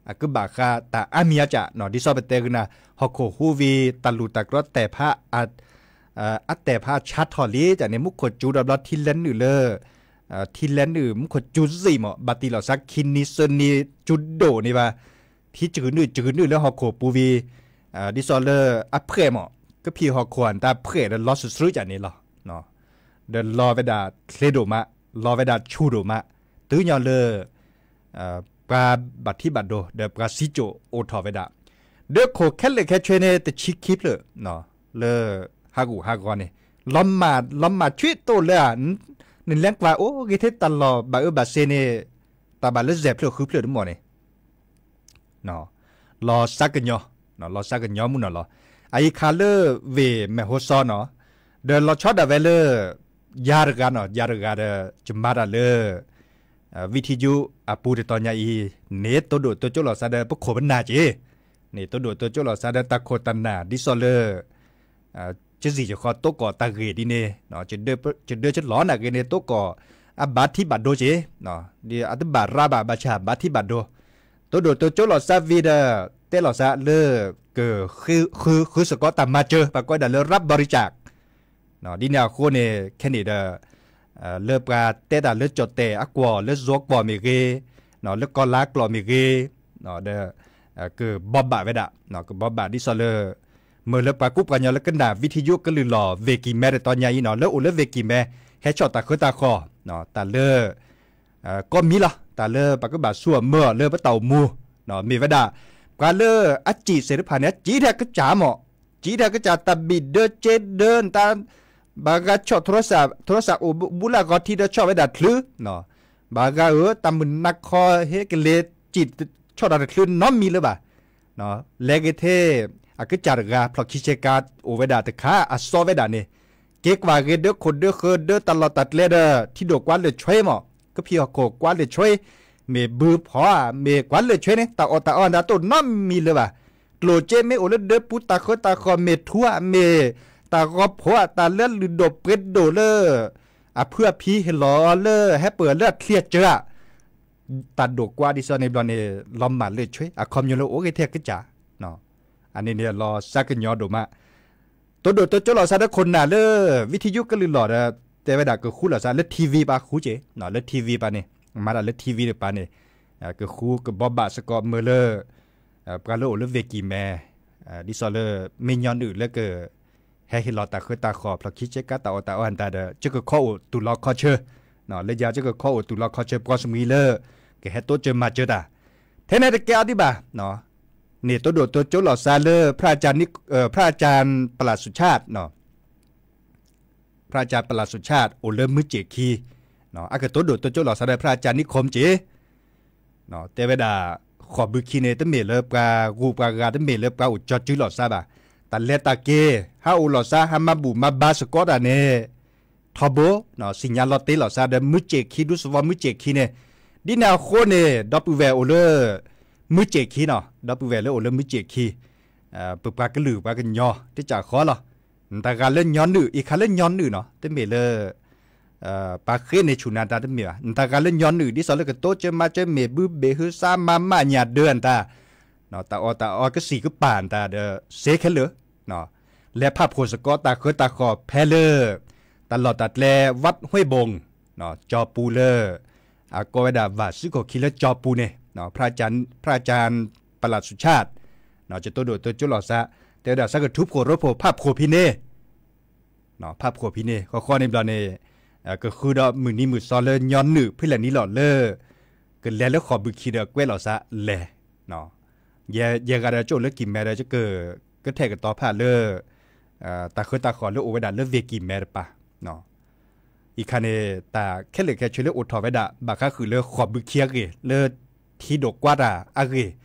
အကဘၣ်ဃးတၢ်အါမံၤအါကၢ်နီၤ ဒ်သိးပတဲဂ့ၤနၤ ဟီၣ်ခိၣ်ဟူးဝံၤ တၢ်လူၢ်တၢ်ကြီတဲာ်ဖး အတဲာ်ဖးဆါထီၣ်လံ ကန့ၣ် မူခိၣ်စူၤဒီးဘျီထံလဲၤနုာ်လၢ ထံလဲၤနုာ် မူခိၣ်စူၤစ့ၢ်မး ဘၣ်တံၢ်လီၤစါခံနံၤသၢနံၤ စူၤဒိၣ်န့ၣ်ဘၣ် ထံစကုၤနုာ်စကုၤနုာ်လၢဟီၣ်ခိၣ်ပူၤဝံၤ ဒ်သိးလၢအဖှဲးမး ကဖံးဟီၣ်ခိၣ်အတၢ်ဖှဲးဒီးလီၤစဆှုကန့ၣ်လီၤ ဒီးလီၤဝဲဒၣ်ချ့ဒိၣ်မး လီၤဝဲဒၣ်ဆူၣ်ဒိၣ်မး တုၤညီလၢ ပှၤဘၣ်ထံဘၣ်ဒိ ဒီးပှၤစံကၠိၣ်အိၣ်ထီၣ်ဝဲဒၣ် ဒီးခိၣ်ခဲလၢာ်ခဲဆ့န့ၣ် တဆံခံဖျၢၣ် လၢဟးဂူာ်ဟးဂီၤန့ၣ် လီၤမၢ် လီၤမၢ်ဆံးတိၢ်လၢ နလဲၤကွၢ်အိၣ်ဂ့ၤထဲတၢ်လီၢ်ဘၣ်အၢဘၣ်စ့န့ၣ် တၢ်ဘၣ်လၢယဲၢ်ဖျၢၣ်ဃုဖျၢၣ်တမံၤန့ၣ် လီၤစါကညီၤ လီၤစါကညီၤမုၢ်နီၤလီၤ. အအံၤခါလၢဝ့ၢ်မဲၢ်ဟိစီနီၤ ဒီးလီၤဆီဒၣ်ဝဲလၢ ယၤတဂၤနီၤ ယၤတဂၤဒီး ယမၤတၢ်လၢ ဝံထံယူအပူၤတတီၤညါအံၤ န့ၣ်တိၢ်ဒိၣ်တိၢ်ကၠိလိာ်သးဒီးပခိၣ်ပနၢ်က့ၤ န့ၣ်တိၢ်ဒိၣ်တိၢ်ကၠိလိာ်သးဒီးတၢ်ခိၣ်တၢ်နၢ် ဒ်သိးလၢ ကစံၣ်ယဃီတိၢ်ကီၢ်တၢ်ဂ့ၢ်ဒ်န့ၣ် ကဒၢကလီၤနာ်ဂ့ၤန့ၣ် တိၢ်ကီၢ်အဘၣ်ထံဘၣ်ဒိက့ၤ ဒီးအတဘၣ်ရးဘၣ်ဘၣ်ဆၣ်ဘၣ်ထံဘၣ်ဒိ တိၢ်ဒိၣ်တိၢ်ကၠိလိာ်သးဝံၤဒီး တဲလိာ်သးလၢ ကဃုဃုဃုစ့ၢ်ကီးတၢ်မၤစၢၤ ပှၤကိးဒၣ်လၢ รับบริจาค ဒ်န့ၣ်အဃိန့ၣ် ခဲန့ၣ်ဒီး လၢပှၤတဲတၢ်လၢကၠီၣ်တဲၣ်အကွီၢ် လၢယိၤကွီၢ်မ့ၢ်ဂ့ၤ လၢကီၢ်လါကျိာ်မ့ၢ်ဂ့ၤ ဒီး ကဘီဘၣ်ဝဲဒၣ်, ကဘီဘၣ်ဒ်သိးလၢ မ့ၢ်လၢပှၤကူပှၤကညီလၢကနၣ် ဝံထယုကလုၢ်လီၢ် ဝ့ၢ်ကံၢ်မဲတတီၤညါအံၤနီၤ လၢအိၣ်လၢဝ့ၢ်ကံၢ်မဲ ဟဲဆီၣ်တၢ်ဃၢတၢ်ဃီၤ တၢ်လၢ ကီၢ်မံၤလီၤ တၢ်လၢပကဘၣ်ဆူၣ်အမၢအီၤလၢပတၢ်အိၣ်မူ မ့ၢ်ဝဲဒၣ် ပှၤလၢအစံးသ့ၣ်တဖၣ်န့ၣ် အစံးထဲကစၢ်မး, စံးထဲကစၢ် တၢ်ဘံၣ်ဒၢက့ဒၢနတၢ် ဘၣ်ဂၤဆီၣ် ထိရစၢ်အိၣ်ဘူးလၢအဂီၢ်ထံဒီးဆီၣ်ဝဲဒၣ်ချုး ဘၣ်ဂၤဧၢ တၢ်မုၢ်နၤခီဟ့ကလ့ၤ စံးဆီၣ်တၢ်တချုးနီတမံၤလၢၤဘၣ် လဲၤက့ၤထဲ အကစၢ်တဂၤ ဖျိၣ်ခံဆ့ကၤ အိၣ်ဝဲဒၣ်တခါ အစီဝဲဒၣ်န့ၣ် က့ၤကွၢ်ဂ့ၤဒၢခိၣ်ဒၢဃၢၤဒၢတၢ်လီၢ်တၢ်ကျဲဒီး ထံဒိၣ်ကွါလၢာ်ဆွဲမး, ကဖံးဟီၣ်ခိၣ်ကွါလၢာ်ဆွဲ, မ့ၢ်ဘုဖီဧါ မ့ၢ်ကွါလၢာ်ဆွဲန့ၣ် တၢ်အီၣ်တၢ်အီအတၢ်တအိၣ်နီတမံၤလၢၤဘၣ်. ကျိၣ်စ့မ့ၢ်အိၣ်လၢဒၢပူၤ တၢ်ဃၢတၢ်ဃီၤ မ့ၢ်ထူဧါ မ့ၢ်တၢ်ဂီၤဖိဧါ တၢ်လၢလုၢ်ဒိၣ်ပှ့ၤဒိၣ်လၢ အဖုအဖံဟ့ၣ်လီၤလၢဟဲပၢၢ်လၢအချံအစၢၤဧါ တၢ်ဒိၣ်ကွါဒ်သိးန့ၣ်ဘျီန့ၣ် လီၤမၢ်လၢာ်ဆွဲ အခီပညီလၢအိၣ်ဂ့ၤထဲကစၢ်, အန့ၣ်န့ၣ်လီၤစါကညီဒိၣ်မး, တိဒိၣ်တိကၠိလီၤစါဒီးခိၣ်နၢ်လၢ ဝံထယုကလုၢ်လီၢ်ဒီး တဲဝဲဒၣ်ကဃူလီၤစါလၢ ထံၣ်ဝံၤ ပှၤဃူက့ၤ, လၢထံၣ်ဝံၤပှၤန့ၣ်, မၤတၢ်လၢထံၣ်ဝံၤတပၤန့ၣ်, ကဃူကဘီဘၣ်စ့ၢ်ကီးမ့ၢ်လၢ ပှၤလၢအိၣ်လၢဝ့ၢ်ကံၢ်မဲ ဒ်သိးလၢ မ့ၢ်ညီနုၢ်လၢက ဟဲဟ့ၣ်လီၤတၢ်ဃၢတၢ်ဃီၤ ဖျိၣ်ခံဆ့ကၤ တၢ်အီၣ်တၢ်အီအတၢ်ဒီး ကကခီအိၣ်တူၢ်လီၤခီဆၢ, လၢယၤကကခီအိၣ်တူၢ်လီၤခီဆၢ ပှၤစမံၤလၢ ကဟဲတိစၢၤမၤစၢၤတၢ်, ထဲန့ၣ်တကဲအီၤဒံးဘၣ်, န့ၣ်တိဒိၣ်တိကၠိလီၤစါလၢ พระอาจารย์ ประหลัดสุชาติ พระอาจารย์ ประหลัดสุชาติ အိၣ်လၢမုၢ်စ့ၣ်ခံ, အကတိဒိၣ်တိကၠိလီၤစါဒီး พระอาจารย์นิคม က့ၤ တဲဝဲဒၣ် ဃိးဘုခံန့ၣ် တမ့ၢ်လၢပှၤဂုၤပှၤဂၤ တမ့ၢ်လၢပှၤအိၣ်ကၠီစုလီၤစါဘၣ်, တၢ်လဲၤတၢ်က့ၤ ဟးအိၣ်လီၤစါ ဟးမၤဘူၣ်မၤဘါစ့ၢ်ကီးတၢ်န့ၣ် ထီဘိ စံၣ်ညါလီၤတ့လီၤစါဒီးမုၢ်စ့ၣ်ခံ ဒူသဝီမုၢ်စ့ၣ်ခံန့ၣ်, ဒ်န့ၣ်အဃိန့ၣ် ဒီပုၢ်ဝဲၢ်အိၣ်လၢ မုၢ်စ့ၣ်ခံနီၤ ဒီပုၢ်ဝဲၢ်လၢအိၣ်လၢမုၢ်စ့ၣ်ခံ, ပပှၤကလုာ်ပှၤကညီ တကးဃီလီၤ, နတၢ်ဂၤလၢညီနုၢ် အံၤခါလၢညီနုၢ်နီၤ တမ့ၢ်လၢ ပှၤဃ့န့ၢ်ဆူၣ်နၤတၢ်တမ့ၢ်ဘၣ်, နတၢ်ဂၤလၢညီနုၢ် ဒ်သိးလၢကတိစၢၤမၤစၢၤ မ့ၢ်ဘုဘ့ၣ်ဟုသါ မၤမးညၣ်ဒၢနတၢ်, တၢ်အီၣ်တၢ်အီကစံၣ်ကပၤနတၢ်ဒီး စ့ခဲလၢာ် လဲၤဖးဖှိၣ်စ့ၢ်ကီးတၢ်ဃၢတၢ်ဃီၤဖဲလၢ တၢ်လီၢ်တၢ်ကျဲ วัดห้วยบง ကၠီပူၤလၢ အကိးဝဲဒၣ် ဝၢ်စုခိၣ်ခံလၢကၠီပူၤန့ၣ် พระอาจารย์ พระอาจารย์ ประหลัดสุชาติ ကတိဒိၣ်တိကၠိလီၤစါ တဲဝဲဒၣ် ဆၢကထူဖှိၣ်ရိဖှိၣ် ဖးဖှိၣ်ဖဲန့ၣ် ဖးဖှိၣ်ဖဲန့ၣ် ဃီဃီန့ၣ်ဘျီန့ၣ် ကဃုဒီးမုၢ်နံၤမုၢ်သီလၢညီနုၢ်ဖဲလဲၣ်နံၤလီၤလၢ ကလဲၤလၢဃိးဘုခံဒီးကွဲးလီၤစါလဲၤ ယဲယဲဂၤဒီးကအိၣ်လၢကံၢ်မဲဒီး ကကထဲးကတီၤဖးလၢ တၢ်ဃၢတၢ်ဃီၤလၢအိၣ်ဝဲဒၣ်လၢဝ့ၢ်ကံၢ်မဲတပၤ, အံၤခါန့ၣ် တၢ်ခဲလၢာ်ခဲဆ့လၢအိၣ်ထီၣ်ဝဲဒၣ် ဘၣ်ဃးဃုာ်လၢဃိးဘုခံအဂ့ၢ် လၢထံဒိၣ်ကွါတၢ်အဂ့ၢ်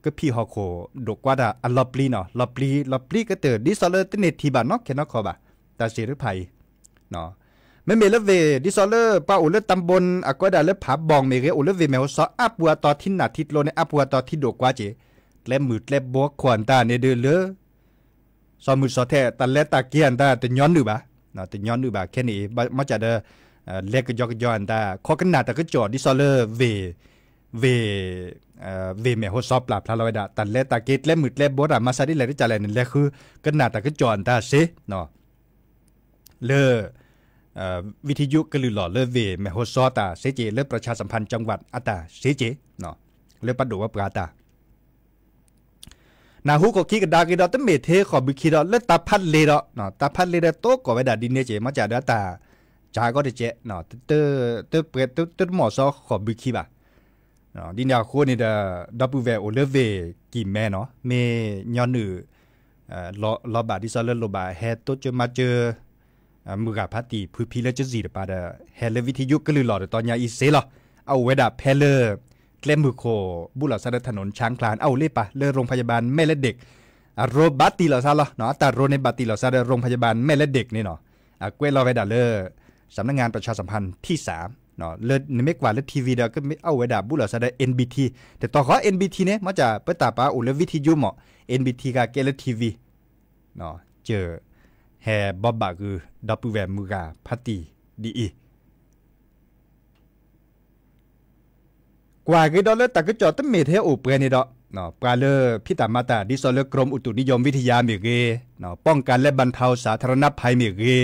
ကဖံးဟီၣ်ခိၣ်ဒိၣ်ကွါတၢ်အလီၤပျံၤနီၤ လီၤပျံၤ လီၤပျံၤကတၢၢ် ဒ်သိးလၢတန့ၢ်ထံၣ်ဘၣ်နီၢ်ခဲနီၢ်ခီဘၣ် တၢ်စ့ၢ်တဖၣ်အံၤ မ့မ့ၢ်လၢဝ့ၢ် ဒ်သိးလၢပှၤအိၣ်လၢတၢ်ဘိၣ် အကိးဒၣ်လၢဖးဘီၣ်မ့ၢ်ဂ့ၤ အိၣ်လၢဝ့ၢ်မဲၢ်ဟိၣ်စီၤ အါပူၤအတီၤထံနၢ်ထံကျိန့ၣ် အါပူၤအတီၤထံဒိၣ်ကွါက့ၤ ကျဲမုၢ်ကျဲဘိခိၣ်အတၢ်န့ၣ်ဒုးလၢ စီၤမုၢ်စီၤထဲး တၢ်လဲၤတၢ်က့ၤအတၢ်တညီနုၢ်ဘၣ်, တညီနုၢ်ဘၣ်ခဲန့ၣ်အံၤ မ့ၢ်ကဒီး လဲၤကယီကယီအတၢ် ခီကနၣ်တၢ်ကစီၣ် ဒ်သိးလၢဝ့ၢ် ဝ့ၢ် ဝ့ၢ်မဲၢ်ဟိၣ်စီၤပျၢ်ဖျါလီၤဝဲဒၣ် တၢ်လဲၤတၢ်က့ၤကျဲမုၢ်ကျဲဘိတၢ်မၤစၢ်ဒ်လဲၣ်ဒ်လဲၣ်န့ၣ် လဲၤဃုကနၣ်တၢ်ကစီၣ်အတၢ်စ့ၢ် လၢ ဝံထယုကလုၢ်လီၢ်လၢဝ့ၢ်မဲၢ်ဟိၣ်စီၤတၢ်စ့ၢ်ကီး လၢ ประชาสัมพันธ์จังหวัด အတၢ်စ့ၢ်ကီး လၢပှၤဒိၣ်ဝဲပှၤတၢ် နၢ်ဟူခိၣ်ခံကဒါက့ၤဒီး တမ့ၢ်ထဲဃိးဘုခံဒီး လၢတၢ်ဖးလဲၢ်ဒီး တၢ်ဖးလဲၢ်ဒီး တိကိးဝဲဒၣ်ဒ်န့ၣ်က့ၤ မ့ၢ်ကဒီးတၢ် ကၢ်ကီတကဲး တပှဲၤတမီၢ်စီဃိးဘုခံဘၣ် ဒ်န့ၣ်အဃိန့ၣ်ဒီး ဒီပုၢ်ဝဲၢ်အိၣ်လၢဝ့ၢ်ကံၢ်မဲနီၤ မ့ၢ်ညီနုၢ် လီၤဘၣ်ဒ်သိးလၢလိၣ်ဘၣ်ဟဲတိစၢၤမၤစၢၤ မုၢ်ဂၤဖးတံၢ်ဖုဖံလၢကစံၣ်တပၤဒီး ဟဲလၢဝံထယုကလုၢ်လီၢ်တတီၤညါအံၤစ့ၢ်လီၤ. အအိၣ်ဝဲဒၣ်ဖဲလၢ ကျဲမုၢ်ခိၣ် ဘူးလီၤစါဒီး ถนนช้างคลาน အအိၣ်လၢပၤ လၢ โรงพยาบาลแม่และเด็ก အရိဘၣ်တံၢ်လီၤစါလီၤ. အတၢ်ရိန့ၣ်ဘၣ်တံၢ်လီၤစါဒီး โรงพยาบาลแม่และเด็ก န့ၣ်နီၤ အကွဲးလီၤဝဲဒၣ်လၢ สำนักงานประชาสัมพันธ์ที่สาม လၢနမ့ၢ်ကွၢ်လၢ ထံၣ်ဝံၤ ဒီး အအိၣ်ဝဲဒၣ်ဘူးလီၤစါဒီး เอ็นบีที တတီၤဃီ เอ็นบีที န့ၣ် မ့ၢ်ကပတၢ်ပာ်အိၣ်လၢဝံထယုမး เอ็นบีที ကကဲလၢထံၣ်ဝံၤ က ဟဲဘီဘၣ်ဂုာ် ဒီပုၢ်ဝဲၢ်မုၢ်ဂၤဖးတံၢ်ဒ်အံၤ ကွၢ်က့ၤဒီးလၢတၢ်ကစီၣ်တမ့ၢ်ထဲအိၣ်ပှဲၤန့ၣ်ဒီး ပှၤလၢဖံးတၢ်မၤတၢ် ဒ်သိးလၢ กรมอุตุนิยมวิทยา မ့ၢ်ဂ့ၤ, ป้องกันและบรรเทาสาธารณภัย မ့ၢ်ဂ့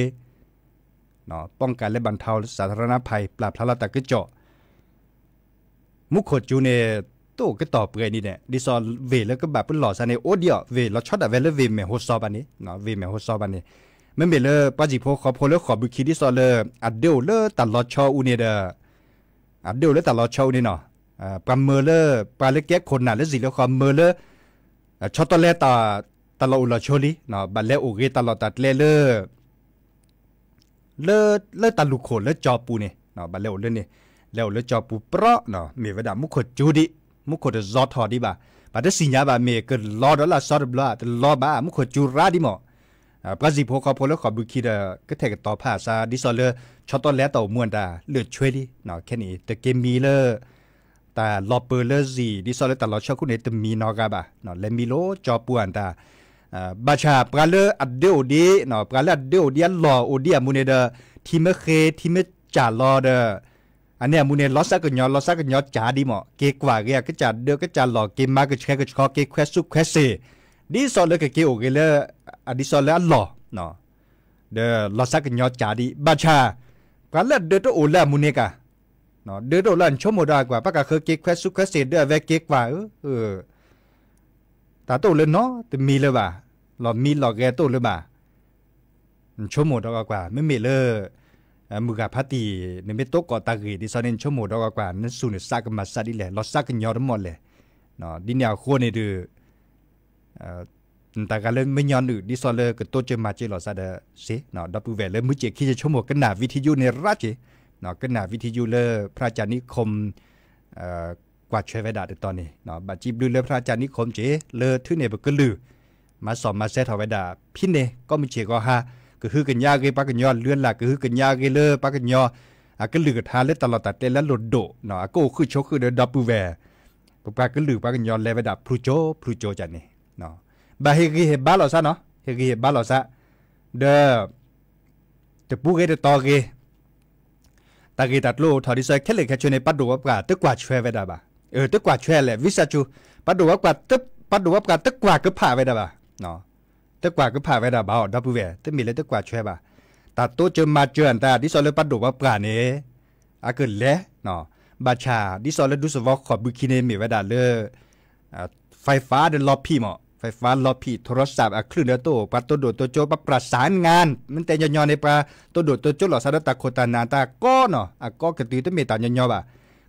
ၤ, ป้องกันและบรรเทาสาธารณภัย ပျၢ်ဖျါလီၤတၢ်ကစီၣ် မူခိၣ်စူၤန့ၣ် တအိၣ်ကတီၢ်ပှဲၤန့ၣ်ဒီး ဒ်သိးဝ့ၢ်လၢကဘၣ်ပလီၢ်စ့ၢ်န့ၣ် အိၣ်ဒံးအီၤ ဝ့ၢ်လီၤဆီဒၣ်ဝဲလၢဝ့ၢ်မဲၢ်ဟိစီဘၣ်န့ၣ်, ဝ့ၢ်မဲၢ်ဟိစီဘၣ်န့ၣ်, မ့မ့ၢ်လၢပှၤစံၣ်ဖိဃီဖိလၢဃိာ်ဘုခံဒ်သိးလၢ အဒၢအိၣ်လၢတၢ်လီၤဆီအူန့ၣ်ဒီး အဒၢအိၣ်လၢတၢ်လီၤဆီအူန့ၣ်နီၤ, ပှၤမၢလၢ ပှၤလၢကဲခိၣ်နၢ်လၢစံၣ်လၢဃီမၢလၢ ဆီတီလဲ တၢ်လီၢ်အိၣ်လီၤဆိလံ, ဘၣ်လဲၤအိၣ်ဂ့ၤတၢ်လီၢ်တၢ်ကျဲလၢ လၢ လၢတၢ်လူၢ်ခိၣ်လၢကၠီပူၤန့ၣ်, ဘၣ်လဲၤအိၣ်လၢန့ၣ်, လဲၤအိၣ်လၢကၠီပူၤပြီ, မ့ၢ်ဝဲဒၣ်မူခိၣ်စူၤဒံး, မူခိၣ်တစီၤထီၣ်ဒံးဘၣ်, ဘၣ်တသ့ၣ်ညါဘၣ် မ့ၢ်ကလီဒီးလၢအစီတဘျီ တလီဘၣ် မူခိၣ်စူၤရါဒံးမး, ပှၤစံၣ်ဖိဃီဖိလၢဃိာ်ဘုခံဒီး ကထဲၣ်ကတီၤဖးစ့ၢ် ဒ်သိးလၢ ဆီတီလဲတၢ်အိၣ်မူအတၢ်လၢာ်ဆွဲလံ, ခဲန့ၣ် တက့ၤမံလၢ တၢ်လီၤပၢၤလၢစံၣ် ဒ်သိးလၢတၢ်လီၤဆီခိၣ်န့ၣ် တမံနီတဂၤဘၣ်, လဲၤမံလၢကၠီပူၤအတၢ် ဘၣ်ဆၣ်ပှၤလၢအဒၢအိၣ်ဒံး, ပှၤလၢအဒၢအိၣ်ဒံးအလီၢ်အိၣ်ဒံးအမူန့ၣ်ဒီး ထံမ့ၢ်ဃ့ ထံမ့ၢ်ကၠၢ်လီၤဒီး အန့ၣ်အမူန့ၣ် လီၤသးကညီၤ လီၤသးကညီၤကၠၢ်ဒံးမး က့ၤကွၢ်ဂ့ၤအကစၢ်ဒၢကစၢ်လီၢ် က့ၤမၤကဆှဲကဆှီ က့ၤခွဲးစူးခွဲးစ့ၢ် ဒ်သိးလၢကက့ၤအိၣ်ဂ့ၤလၢ ဒ်သိးလၢအလီၢ် ဒီးလီၤသးကညီၤကၠၢ်ဒံး ဘၣ်ဆၣ် ပှၤလၢအဒၢတအိၣ်လၢအမူန့ၣ်က ဒၢတအိၣ်လၢအဆိကမိၣ်ဒီးအကွၢ် ပှၤကဃၢၤက့ၤခွဲးစူးခွဲးစ့ၢ် ဒၢအဝဲက့ၤကွၢ်ဧၢ, တၢ်တအိၣ်လၢနီတမံၤလၢၤဘၣ်, လီၤမံလီၤဂဲၤတအိၣ်လၢၤဘၣ်, နဆိကမိၣ်ဒီးကွၢ် မ့မ့ၢ်လၢ မုၢ်ဂၤဖါတံၢ် နမ့ၢ်တိကီးတၢ်ဂ့ၢ်ဒ်သိးန့ၣ် နဆိကမိၣ်ဒီးကွၢ် နသူၣ်နသးကမၤသးဒ်လဲၣ် လီၤသးကညီၤတမီၢ်လဲၣ်, ဒ်န့ၣ်အဃိန့ၣ်ဒီး နတၢ်ဂၤလၢမ့ၢ်ညီနုၢ် ဒ်သိးလၢကတိစၢၤမၤစၢၤလိာ်သးဒီးစ့ၢ်, ဒီပုၢ်ဝဲၢ်လၢမုၢ်စ့ၢ်ခံ ယဆိကမိၣ်ကနၣ်ဝံထံယူန့ၣ်ရၣ်က့ၤ, ကနၣ်ဝံထံယူလၢ พระอาจารย์นิคม ကွၢ်ဆွဲဝဲဒၣ်တတီၤန့ၣ် ဘၣ်စံးဘျုးလၢ พระอาจารย์นิคม က့ၤ လၢထုးန့ၢ်ပကလုၢ် မၤစီၣ်မၤဆဲးထီၣ်ဝဲဒၣ် ဖဲန့ၣ် ကိးမုၢ်ဆ့ၣ်ဂီၤဟါ ကဟုကညးအဂ့ၤ ပှၤကညီအလုၢ်အလၢ် ကဟုကညးအဂ့ၤလၢပှၤကညီ အကလုၢ်ကထါလၢတၢ်လီၢ်တၢ်ကျဲလၢအလိၣ်ဒိၣ် အကအိၣ်ဃုာ်ဆိးဃုာ်ဒီးဒီပုၢ်ဝဲၢ် ပပှၤကလုာ်ပှၤကညီလဲၤဝဲဒၣ်ဖျူကၠိဖျူကၠိကန့ၣ် ဘၣ်ဟ့ၣ်ဂံၢ်ဟ့ၣ်ဘါလိာ်သးနီၤ ဟ့ၣ်ဂံၢ်ဟ့ၣ်ဘါလိာ်သး ဒီး တပူၤဂ့ၤတတီၤဂ့ၤ တၢ်ဂ့ၢ်တၢ်ကျိၤအိၣ်ထီၣ်ဒ်သိးခဲလၢာ်ခဲဆ့န့ၣ် ပှၤဒိၣ်ဝဲပှၤတကွၢ်ဆွဲဝဲဒၣ်ဘၣ်, တကွၢ်ဆွဲလဲၣ် ဝံသးစူၤ ပှၤဒိၣ်ဝဲပှၤ ပှၤဒိၣ်ဝဲပှၤတကွၢ်ကဖၣ်ဝဲဒၣ်ဘၣ်, တကွၢ်ကဖၣ်ဝဲဒၣ်ဘၣ်အီၤ ဒီပုၢ်ဝဲၢ် တမ့ၢ်လၢတကွၢ်ဆွဲဘၣ်, တၢ်တိစၢၤမၤစၢၤအတၢ် ဒ်သိးလၢပှၤဒိၣ်ဝဲပှၤန့ၣ် အကလဲၤ ဘၣ်ဆၣ် ဒ်သိးလၢဒူသဝီဃိးဘုခံန့ၣ် မ့ၢ်ဝဲဒၣ်လၢ ไฟฟ้า ဒီးလီၤဖံးမး ไฟฟ้า လီၤဖံး โทรศัพท์ အချုးဒီးတအိၣ် ပှၤတိဒိၣ်တိကၠိ ပှၤပြၢ်စၢ်ငါ မ့ၢ်တဲညီညီန့ၣ် ပှၤတိဒိၣ်တိကၠိလိာ်သးဒီးတၢ်ခိၣ်တၢ်နၢ်တၢ်ကီနီၤ အကီကတုၤတမ့ၢ်တၢ်ညီညီဘၣ်,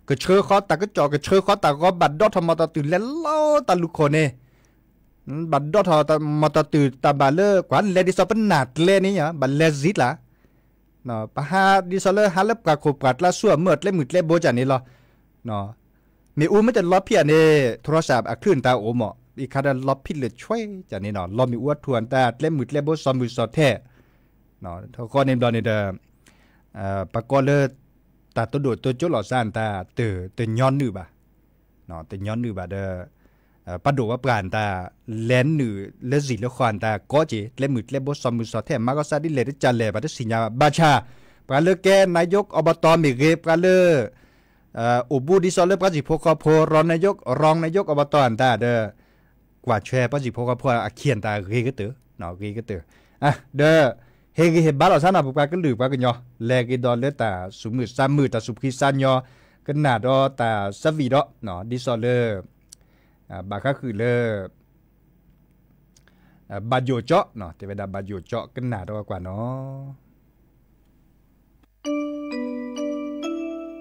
ကဆှၢဃီတၢ်ကစီၣ် ကဆှၢဃီတၢ်ဂီၤ ဘၣ်ဒိးထီၣ်မီၢ်တၢ်တုၤလဲၤလီၤတၢ်လူၢ်ခိၣ်န့ၣ် ဘၣ်ဒိးထီၣ်မီၢ်တၢ်တုၤတၢ်ဘၣ်လၢ ကွၢ်လဲၤဒ်သိးပနၢ်ကျဲန့ၣ် ဘၣ်လဲၤစံးတၢ် ပဟးဒ်သိးလၢဟးလၢပှၤခိၣ်ပှၤကျါဆူအမၢၢ်ကျဲမုၢ်ကျဲဘိကန့ၣ်လီၤ. မ့ၣ်အူမ့ၢ်တလီၤဖံးဧါန့ၣ် โทรศัพท์ အချုးနတၢ်အိၣ်မး အံၤခါဒီးလီၤဖံးလၢာ်ဆွဲကန့ၣ်နီၤ လီၤမ့ၣ်အူအထူၣ်အတၢ်ကျဲမုၢ်ကျဲဘိစီၤမုၢ်စီၤထဲ ထီဃီန့ၣ်ဘျီန့ၣ်ဒီး ပှၤကိးလၢ တၢ်တိဒိၣ်တိကၠိလိာ်သးနတၢ် တညီနုၢ်ဘၣ် တညီနုၢ်ဘၣ်ဒီး ပှၤဒိၣ်ဝဲပှၤနတၢ် လဲၤနုာ်လၢစံၣ်လၢဃီနတၢ်ကီက့ၤ ကျဲမုၢ်ကျဲဘိစီၤမုၢ်စီၤထဲ မၤကီၢ်စၢ်ဒ်လဲၣ်တကလဲၣ် ပှၤတသ့ၣ်ညါဘၣ် ဘၣ်ဆၣ် ပှၤလၢကဲ นายกอบต မ့ၢ်ဂ့ၤ ပှၤလၢ အိၣ်ဘူးဒ်သိးလၢပှၤစံၣ်ဖိဃီဖိ รองนายก รองนายกอบต နတၢ်ဒီး ကွၢ်ဆွဲပှၤစံၣ်ဖိဃီဖိအခံနတၢ်ဂ့ၤကတၢၢ် ဂ့ၤကတၢၢ် ဒီး ဟ့ၣ်ဂံၢ်ဟ့ၣ်ဘါလိာ်သးနီၤ ပပှၤကလုာ်ပှၤကညီ လဲၤဂ့ၤဒီးလၢတၢ်သူၣ်မုာ်သးမုာ် တၢ်သူၣ်ဖှံသးညီ ကနၣ်ဒီးတၢ်သးဝံၣ်ဒီး ဒ်သိးလၢ ဘၣ်ဃးဃုာ်လၢ ဘၣ်ယိၣ်ကၠီ တဲဝဲဒၣ်ဘၣ်ယိၣ်ကၠီ ကနၣ်ဒီးကွၢ်နီၤ ဘၣ်ယိၣ်လၢ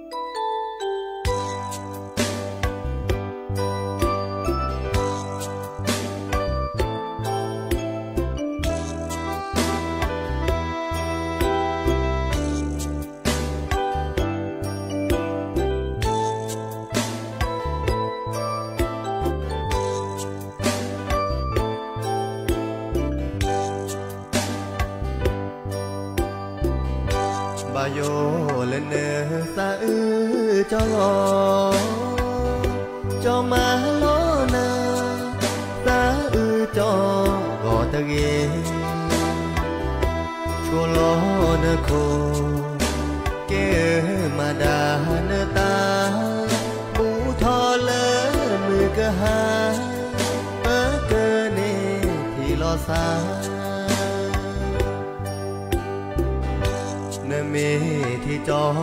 နသးအုးကၠီလီၤ ကၠီမၤလီၤနၤ သးအုးကၠီဂီၤတဂ့ၤ ဆိလီၤနခိၣ် ကဲမၤဒၣ်နသး ဘူးထီၣ်လၢမုၢ်ကဟါ ပကန့ၢ်ထံၣ်လီၤသး နမ့ၢ်ထံၣ်ကၠီ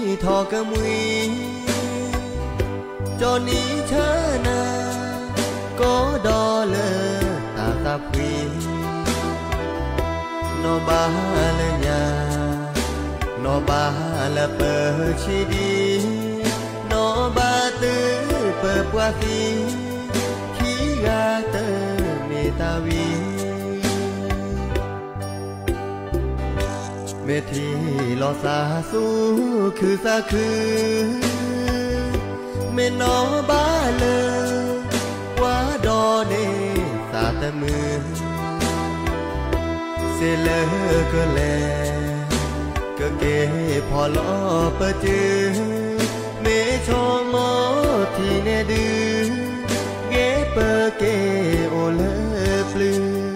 နံၤထီၣ်ကမှံ ကၠီနံၤဆၢနၤ ကီဒီးလၢတၢ်သးဖှံ, နီၢ်ဘၣ်လၢညါ နီၢ်ဘၣ်လၢပဆံးဒံး, နီၢ်ဘၣ်သုပပှၤသံ, ခံဂၤတမ့ၢ်တၢ်ဝံၤ မ့ၢ်ထံၣ်လီၤသးသူၣ်ခုသးခု, မ့ၢ်နီၢ်ဘၣ်လၢ ပှၤဒီးန့ၢ်သးတမုာ်, စ့လၢကလဲၤ ကက့ၤဖီၣ်လီၤပစု, မ့ၢ်ဆိကမိၣ်ထံၣ်န့ၣ်ဒုး ဂ့ၤပက့ၤအိၣ်လၢပျုၤ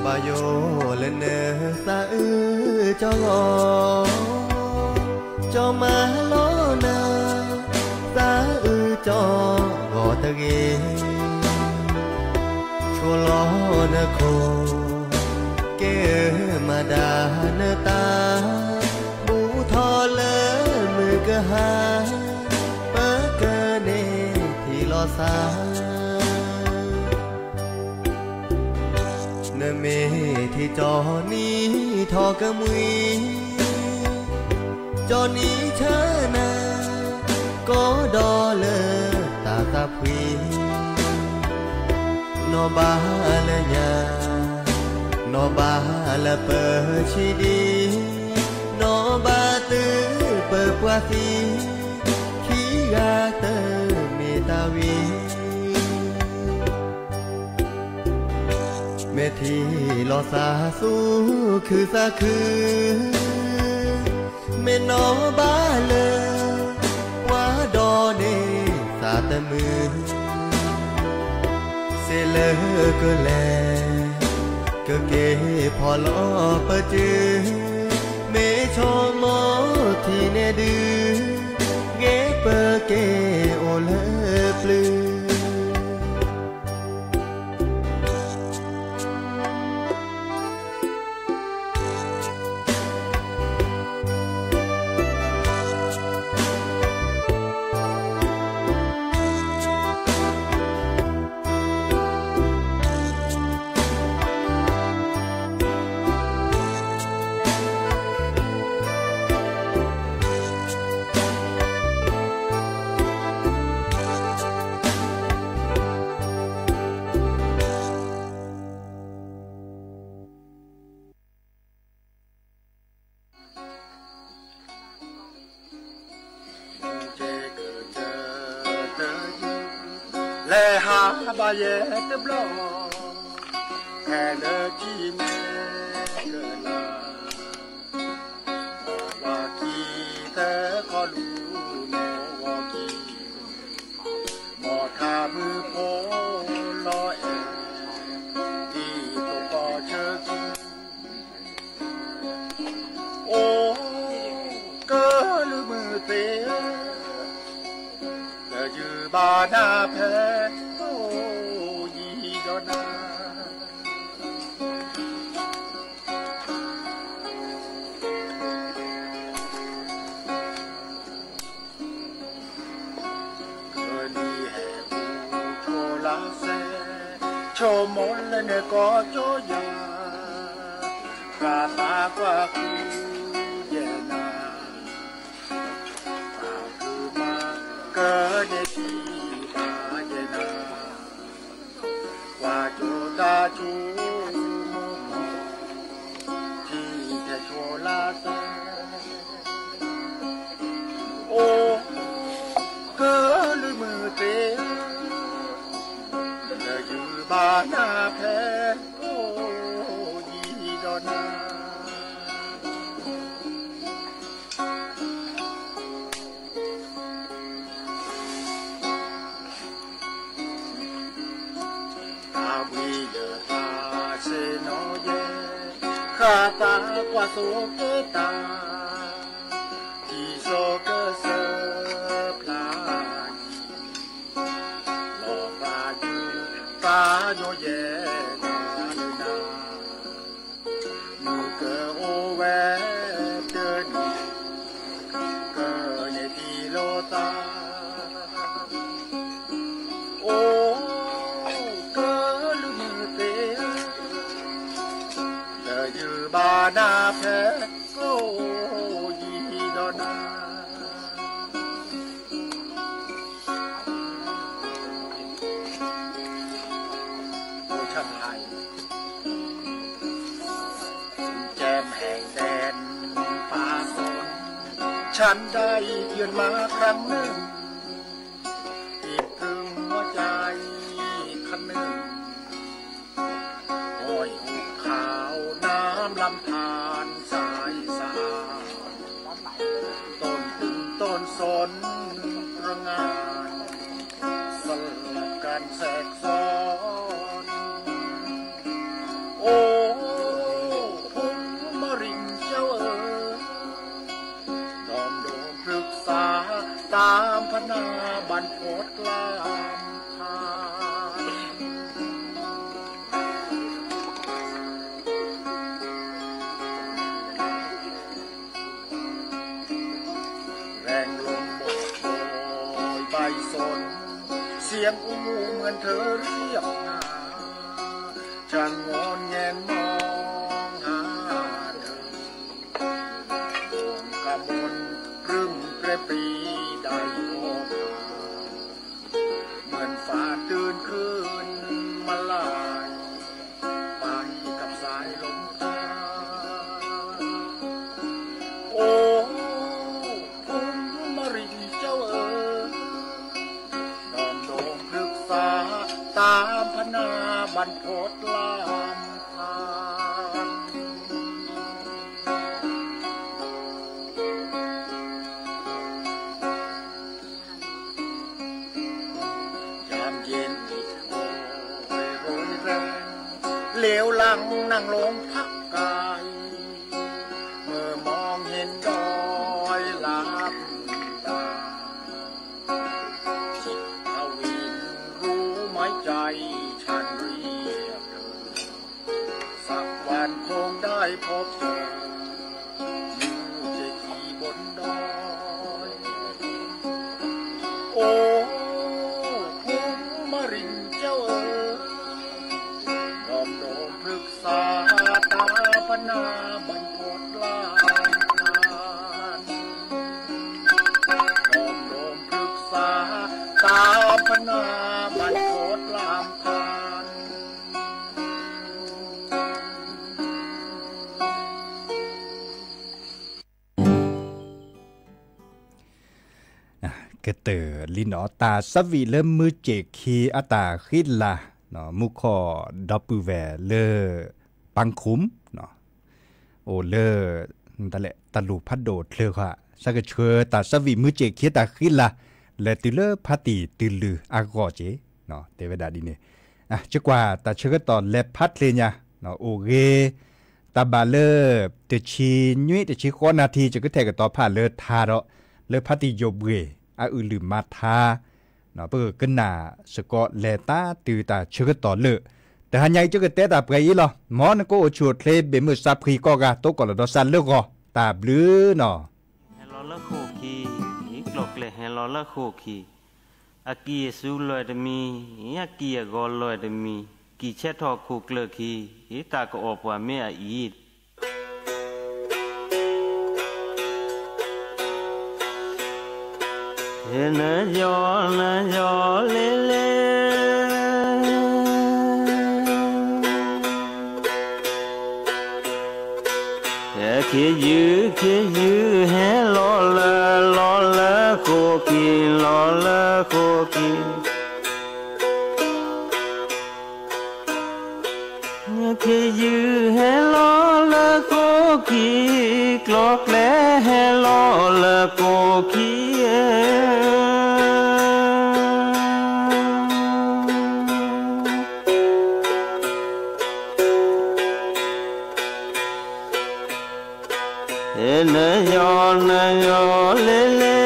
ဘၣ်ယိၣ်လၢနသးအုးကၠီဂီၤ, ကၠီမၤလီၤနၤ သးအုးကၠီဂီၤတဂ့ၤ, ဆိလီၤနခိၣ် ကဲမၤဒၣ်နတၢ် ဘူးထီၣ်လၢမုၢ်ကဟါ ပကန့ၢ်ထံၣ်လီၤသး နမ့ၢ်ထံၣ်ကၠီနံၤထီၣ်ကမှံ, ကၠီနံၤဆၢနၤ ကီဒီးလၢတၢ်သးဖှံ, နီၢ်ဘၣ်လၢညါ နီၢ်ဘၣ်လၢပဆံးဒံး, နီၢ်ဘၣ်သုပပှၤသံ, ခံဂၤတမ့ၢ်တၢ်ဝံၤ မ့ၢ်ထံၣ်လီၤသးသူၣ်ခုသးခု, မ့ၢ်နီၢ်ဘၣ်လၢ ပှၤဒီးန့ၢ်သးတမုာ်, စ့လၢကလဲၤ ကက့ၤဖီၣ်လီၤပစု, မ့ၢ်ဆိကမိၣ်ထံၣ်န့ၣ်ဒုး ဂ့ၤပက့ၤအိၣ်လၢပျုၤ လဲၤဟးဘၣ်ယဲတဘျီလီၤ, ဟဲလၢထံမဲကလါ, ဝၤခံသၢခီလူၤနီၢ်ဝီခံ, မ်ထးမုၢ်ဖိလီၤအဲၣ်, ဒ်သိးကီၢ်ဆၢခံ အိၣ် ကလုၢ်မုၢ်သ့ၣ်ဧၢ, တယုၢ်ဘၣ်နၤဖဲ အိၣ်ယံၤဒီးနၤ ကနံၤဟဲပူၤဆိလါစဲ, ဆိကမိၣ်လၢနကိးကၠီယၤ, ဃၣ်သးကွၢ်ဃုယဲၢ်နၤ, သးခုမၤကန့ၢ်ထံၣ်ဘၣ်ယဲၢ်နၤ, ကွၢ်ကၠိတၢ်ဆိကမိၣ် ထံၣ်ထဲဆိလါစဲ, အိၣ် ကလုၢ်မုၢ်သ့ၣ်ဧၢ, တယုၢ်ဘၣ်နၤဖဲ အိၣ်ယံၤဒီးနၤ. ကွၢ်စိကတၢ်, တံၤစိကစၢၢ်ဖျါယံၤ, လီၤသးဒုးသးညီယဲၢ်တၢ်လၢနၤ, မုၢ်ကအိၣ်ဝဲတနံၤ, ကန့ၢ်တံၤလိာ်သး, အိၣ်ကလုၢ်မုၢ်သ့ၣ်ဧၢ, တယုၢ်ဘၣ်နၤဖဲကျိယံၤဒီးနၤ ฉันได้เยือนมาครั้งหนึ่ง คิดถึงหัวใจคันหนึ่ง ห้อยหุบเขาน้ำลำธารสายสะอาด ต้นตึงต้นสนตระหง่าน สลับกันแทรกซ้อน โอ้ ภูมิรินเจ้าเอ๋ย ดอมโดมพฤกษา ตามพนาบรรพตลามพาน แรงลมโบกโบยใบสน เสียงอู้เหมือนเธอเรียกหา ช่างงอนแงนมองหาเธอ กมลครึ้มเปรย์ปรีได้พบ เหมือนฟ้าตื่นคืนมาลาย ไปกับสายลมพา โอ้ ภูมิรินเจ้าเอ๋ย ดอมโดมพฤกษา ตามพนาบรรพตลามพาน ยามเย็นอิดโรยโรยแรง เหลียวหลังนั่งลงพักกาย เมื่อมองเห็นดอยลับตา จิตทวินรู้ไหมใจฉันเรียกเธอ สักวันคงได้พบเจอ อยู่เศรษฐีบนดอย โอ้ ภูมิรินเจ้าเอ๋ย ดอมโดมพฤกษา ตาปนาบรรพตลามพาน ดอมโดมพฤกษา ตาปนาบรรพตลามพาน ကတၢၢ်လံနီၤ တၢ်ဆၢဝံၤလၢမုၢ်စ့ၢ်ခံအတၢ်ဃံလၤ မူခိၣ်ဒီပုၢ်ဝဲၢ်လၢ ပန်းခုမ် အိၣ်လၢ တၢ်လဲၣ် တၢ်လူၢ်ဖးဒိၣ်ချၢဃာ် ဆၢကဆှၢတၢ်ဆၢဝံၤမုၢ်စ့ၢ်ခံတၢ်ဃံလၤ လဲၤတုၤလၢဖါတံၢ်တုၤလၢအဂီၢ်က့ၤ တဲဝဲဒၣ်ဒ်န့ၣ် ကကွၢ်တၢ်ဆၢကတီၢ်လဲၤဖးချ့ညါ အိၣ်ဂ့ၤ တၢ်ဘၣ်လၢ တဆံနွံ တဆံဃိးနၣ်ထံ ယကထဲးကတီၤဖးလၢထါဒီး လၢဖါတံၢ်ယိာ်ဘှ့ၣ် အအုၣ်လုၢ်မၤထါ ပကကနၣ်စ့ၢ်ကီးလဲၤတၢ်တုၤတၢ်ဆၢကတီၢ်လၢ တဟါညါအံၤ ယကတဲတၢ်ပှဲၤအံၤလီၤ. မ်နကအိၣ်ဆူၣ်အိၣ်ချ့ ဘ့ၣ်မုၢ်စးဖှံကိးဂၤ တိကိၢ်လီၤဒီးစးလၢဂီၤ တၢ်ဘျုးနီၤ. ဟဲလီၤလၢဃိာ်ခံ, ကျိၤကျဲဟဲလီၤလၢဃိာ်ခံ, အကံၢ်အစုလီၤတမံၤ, အကံၢ်အဂီၤလီၤတမံၤ, ကံၢ်ဆဲးထီၣ်ခိၣ်ကျၢၢ်ခံ, တၢ်ကအီၣ်ပှၤမ့ၢ်အအံၤ ဟဲနယီနယီလ့လ့, ဟဲခ့ယုၢ်ခ့ယုၢ် ဟဲလီၤလၢ လီၤလၢဃိာ်ကံၢ် လီၤလၢဃိာ်ကံၢ် ခ့ယုၢ်ဟဲလီၤလၢဃိာ်ကံၢ်, ကျိၤကျဲဟဲလီၤလၢဃိာ်ကံၢ်, နယီနယီလဲလဲ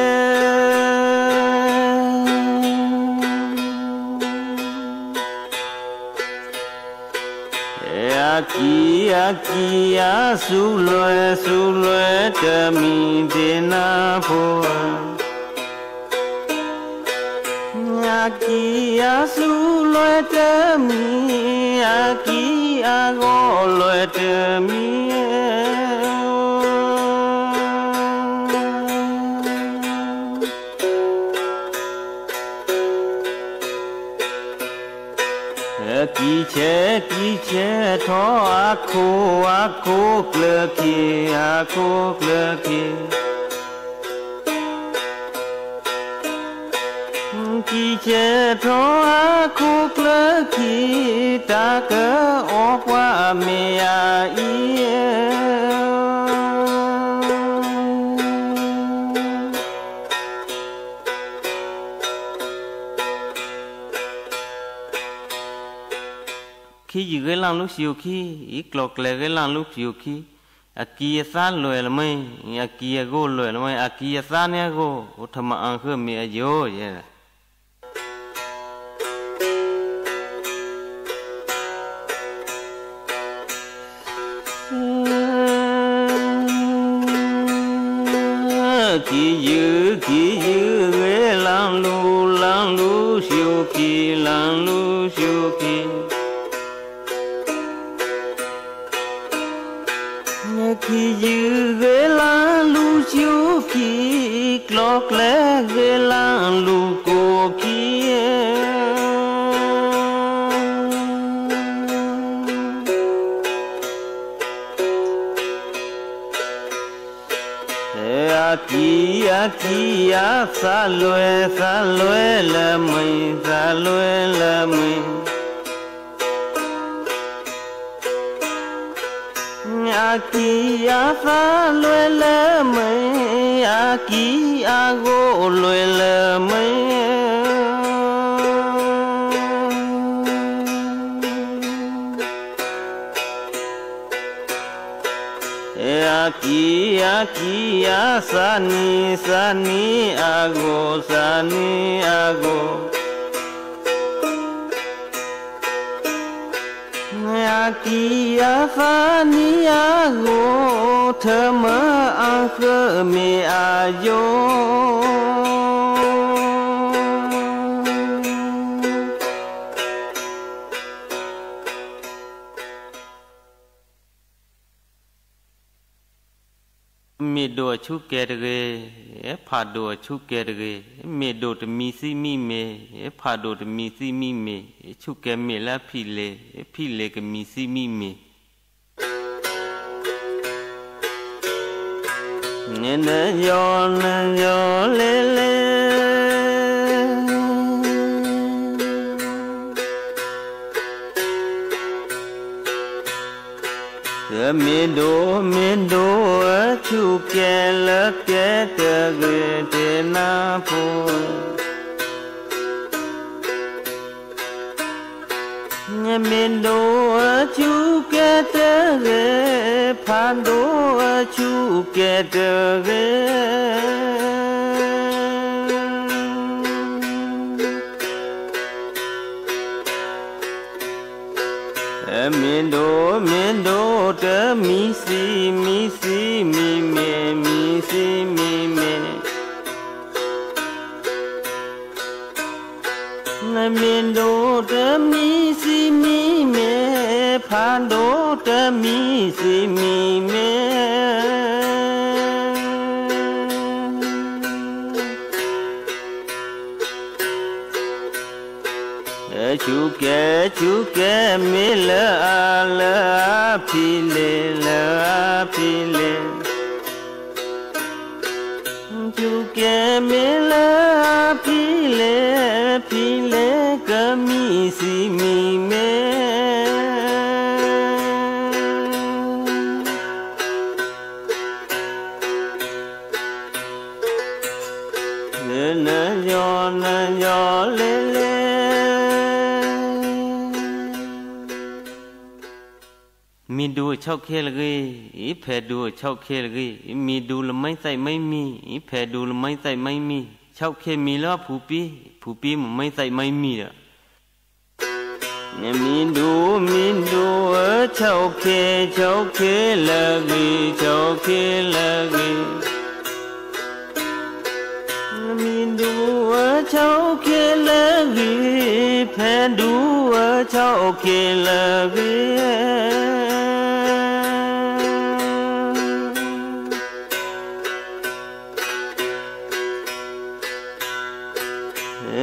အကံအကံအစူလွဲစူလွဲတမံၤသ့ၣ်နါဖိဧၢ, အကံအစူလွဲတမံၤ, အကံအဂီၢ်လွဲတမံၤဧၢ ကံဆဲးကံဆဲးထီၣ်အခိၣ်အခိၣ်ကျၢၢ်ခံ, အခိၣ်ကျၢၢ်ခံ, ကံဆဲးထီၣ်အခိၣ်ကျၢၢ်ခံ, တၢ်ကအီၣ်ပှၤမ့ၢ်အအံၤ ခံယုၢ်ဂ့ၤလၢလူၤဆံးအိၣ်ခံ, အံၤကျီၢ်ကျဲဂ့ၤလၢလူၤဆံးအိၣ်ခံ, အကံအသါလွဲၢ်လၢမ့ၢ်, အကံအဂီၢ်လွဲၢ်လၢမ့ၢ်, အကံအသါန့ၣ်အဂီၢ်, အိၣ်ထမၤအၣ်ဃၢမ့ၢ်အယိာ်ယဲ ခံယုၢ်, ခံယုၢ်ဂ့ၤလၢလူၤ, လၢလူၤဆံးအိၣ်ခံ, လၢလူၤဆံးအိၣ်ခံ, ခံယုၢ်ဂ့ၤလၢလူၤဆံးအိၣ်ခံ, ကျီၢ်ကျဲဂ့ၤလၢလူၤကိၢ်ခံ အကံ, အကံ, အသးလွဲ, သးလွဲလၢမ့ၢ်, သးလွဲလၢမ့ၢ်, အကံ, အသးလွဲလၢမ့ၢ်, အကံအဂီၢ်လွဲလၢမ့ၢ် အကံ, အကံ, အသးနံၤ, သးနံၤအဂီၢ်, သးနံၤအဂီၢ်, အကံ, အသးနံၤအဂီၢ်, ထမၤအၣ်ဃၢမ့ၢ်အယိာ် မ့ၢ်ဒိၣ်အဆူၣ်ကဲတဂ့ၤ, ဖးဒိၣ်အဆူၣ်ကဲတဂ့ၤ, မ့ၢ်ဒိၣ်တမံၤသံမံၤမ့ၢ်, ဖးဒိၣ်တမံၤသံမံၤမ့ၢ်, ဆူၣ်ကဲမ့ၢ်လၢအဖံးလ့ၤ, ဖံးလ့ၤကမံၤသံမံၤမ့ၢ် နယီနယီလဲလဲ မ့ၢ်ဒိၣ်မ့ၢ်ဒိၣ် အဆူၣ်ကဲလၢကဲတဂ့ၤ တ့နါဖိ မ့ၢ်ဒိၣ်အဆူၣ်ကဲတဂ့ၤ, ဖးဒိၣ်အဆူၣ်ကဲတဂ့ၤ မ့ၢ်ဒိၣ်မ့ၢ်ဒိၣ် တမံၤသံမံၤသံမံၤမ့ၢ် မ့ၢ်မ့ၢ် မ့ၢ်ဒိၣ်တမံၤသံမံၤမ့ၢ် ဖးဒိၣ်တမံၤသံမံၤမ့ၢ် ဆူၣ်ကဲ ဆူၣ်ကဲမ့ၢ်လၢအလၢအဖံးလ့ၤ လၢအဖံးလ့ၤ ဆူၣ်ကဲမ့ၢ်လၢအဖံးလ့ၤ ဖံးလ့ၤကမံၤသံမံၤမ့ၢ် နယီနယီလဲလဲ မ့ၢ်ဒိၣ်အ ဆီၣ်ခဲလၢာ်ဂ့ၤ, ဖဲဒူဆီၣ်ခဲလၢာ်ဂ့ၤ, မံၤဒူလၢမံသဲးမံမံ, ဖဲဒူလၢမံသဲးမံမံ, ဆီၣ်ခဲမံလၢဖူပံ, ဖူပံမံသဲးမံမံဒီး မံၤဒူ, မံၤဒူဧၢ, ဆီၣ်ခဲ, ဆီၣ်ခဲလၢာ်ဂ့ၤ, ဆီၣ်ခဲလၢာ်ဂ့ၤ, မံၤဒူဧၢ, ဆီၣ်ခဲလၢာ်ဂ့ၤ, ဖဲဒူဧၢ, ဆီၣ်ခဲလၢာ်ဂ့ၤ.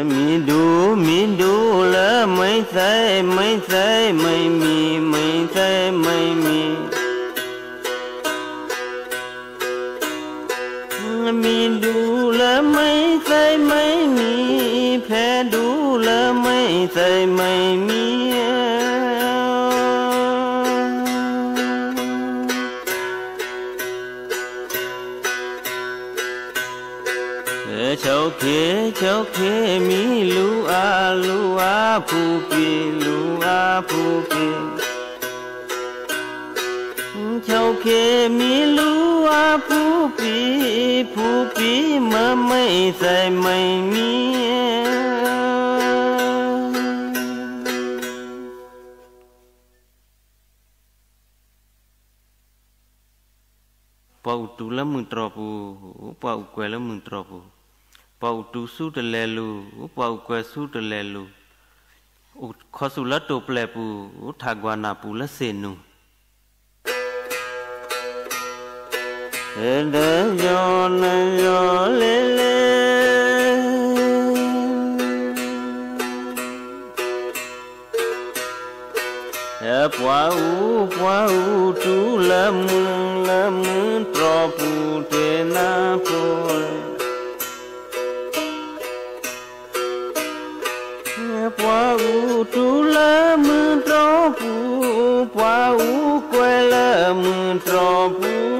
မံၤဒူ, မံၤဒူလၢမံသဲး, မံသဲးမံမံ, မံသဲးမံမံ, မံၤဒူလၢမံသဲးမံမံ, ဖဲဒူလၢမံသဲးမံမံ. ဆီၣ်ခဲ, ဆီၣ်ခဲမံလူၤအါ, လူၤအါဖူပံ, လူၤအါဖူပံ, ဆီၣ်ခဲမံလူၤအါဖူပံ, ဖူပံမံမံသဲးမံမံ. ပှၤအိၣ်တူၢ်လၢမုၢ်တြီၢ်ပူၤ, ပှၤအိၣ်ကွဲးလၢမုၢ်တြီၢ်ပူၤ, ပှၤအိၣ်တူၢ်ဆူတလဲၤလူၤ, ပှၤအိၣ်ကွဲးဆူတလဲၤလူၤ, အိၣ်ခိးဆူၣ်လၢတိာ်ပျဲၢ်ပူၤ, ထးကွၢ်နၢ်ပူၤလၢသ့ၣ်နူၤ ဒီးယီၤနယီၤလဲၤလဲၤ ပှၤအူ, ပှၤအူတူၢ်လၢမုၢ်, လၢမုၢ်တြီၢ်ပူၤတဲနၤဖိ ပှၤအူတူၢ်လၢမုၢ်တြီၢ်ပူၤ, ပှၤအူကွဲးလၢမုၢ်တြီၢ်ပူၤ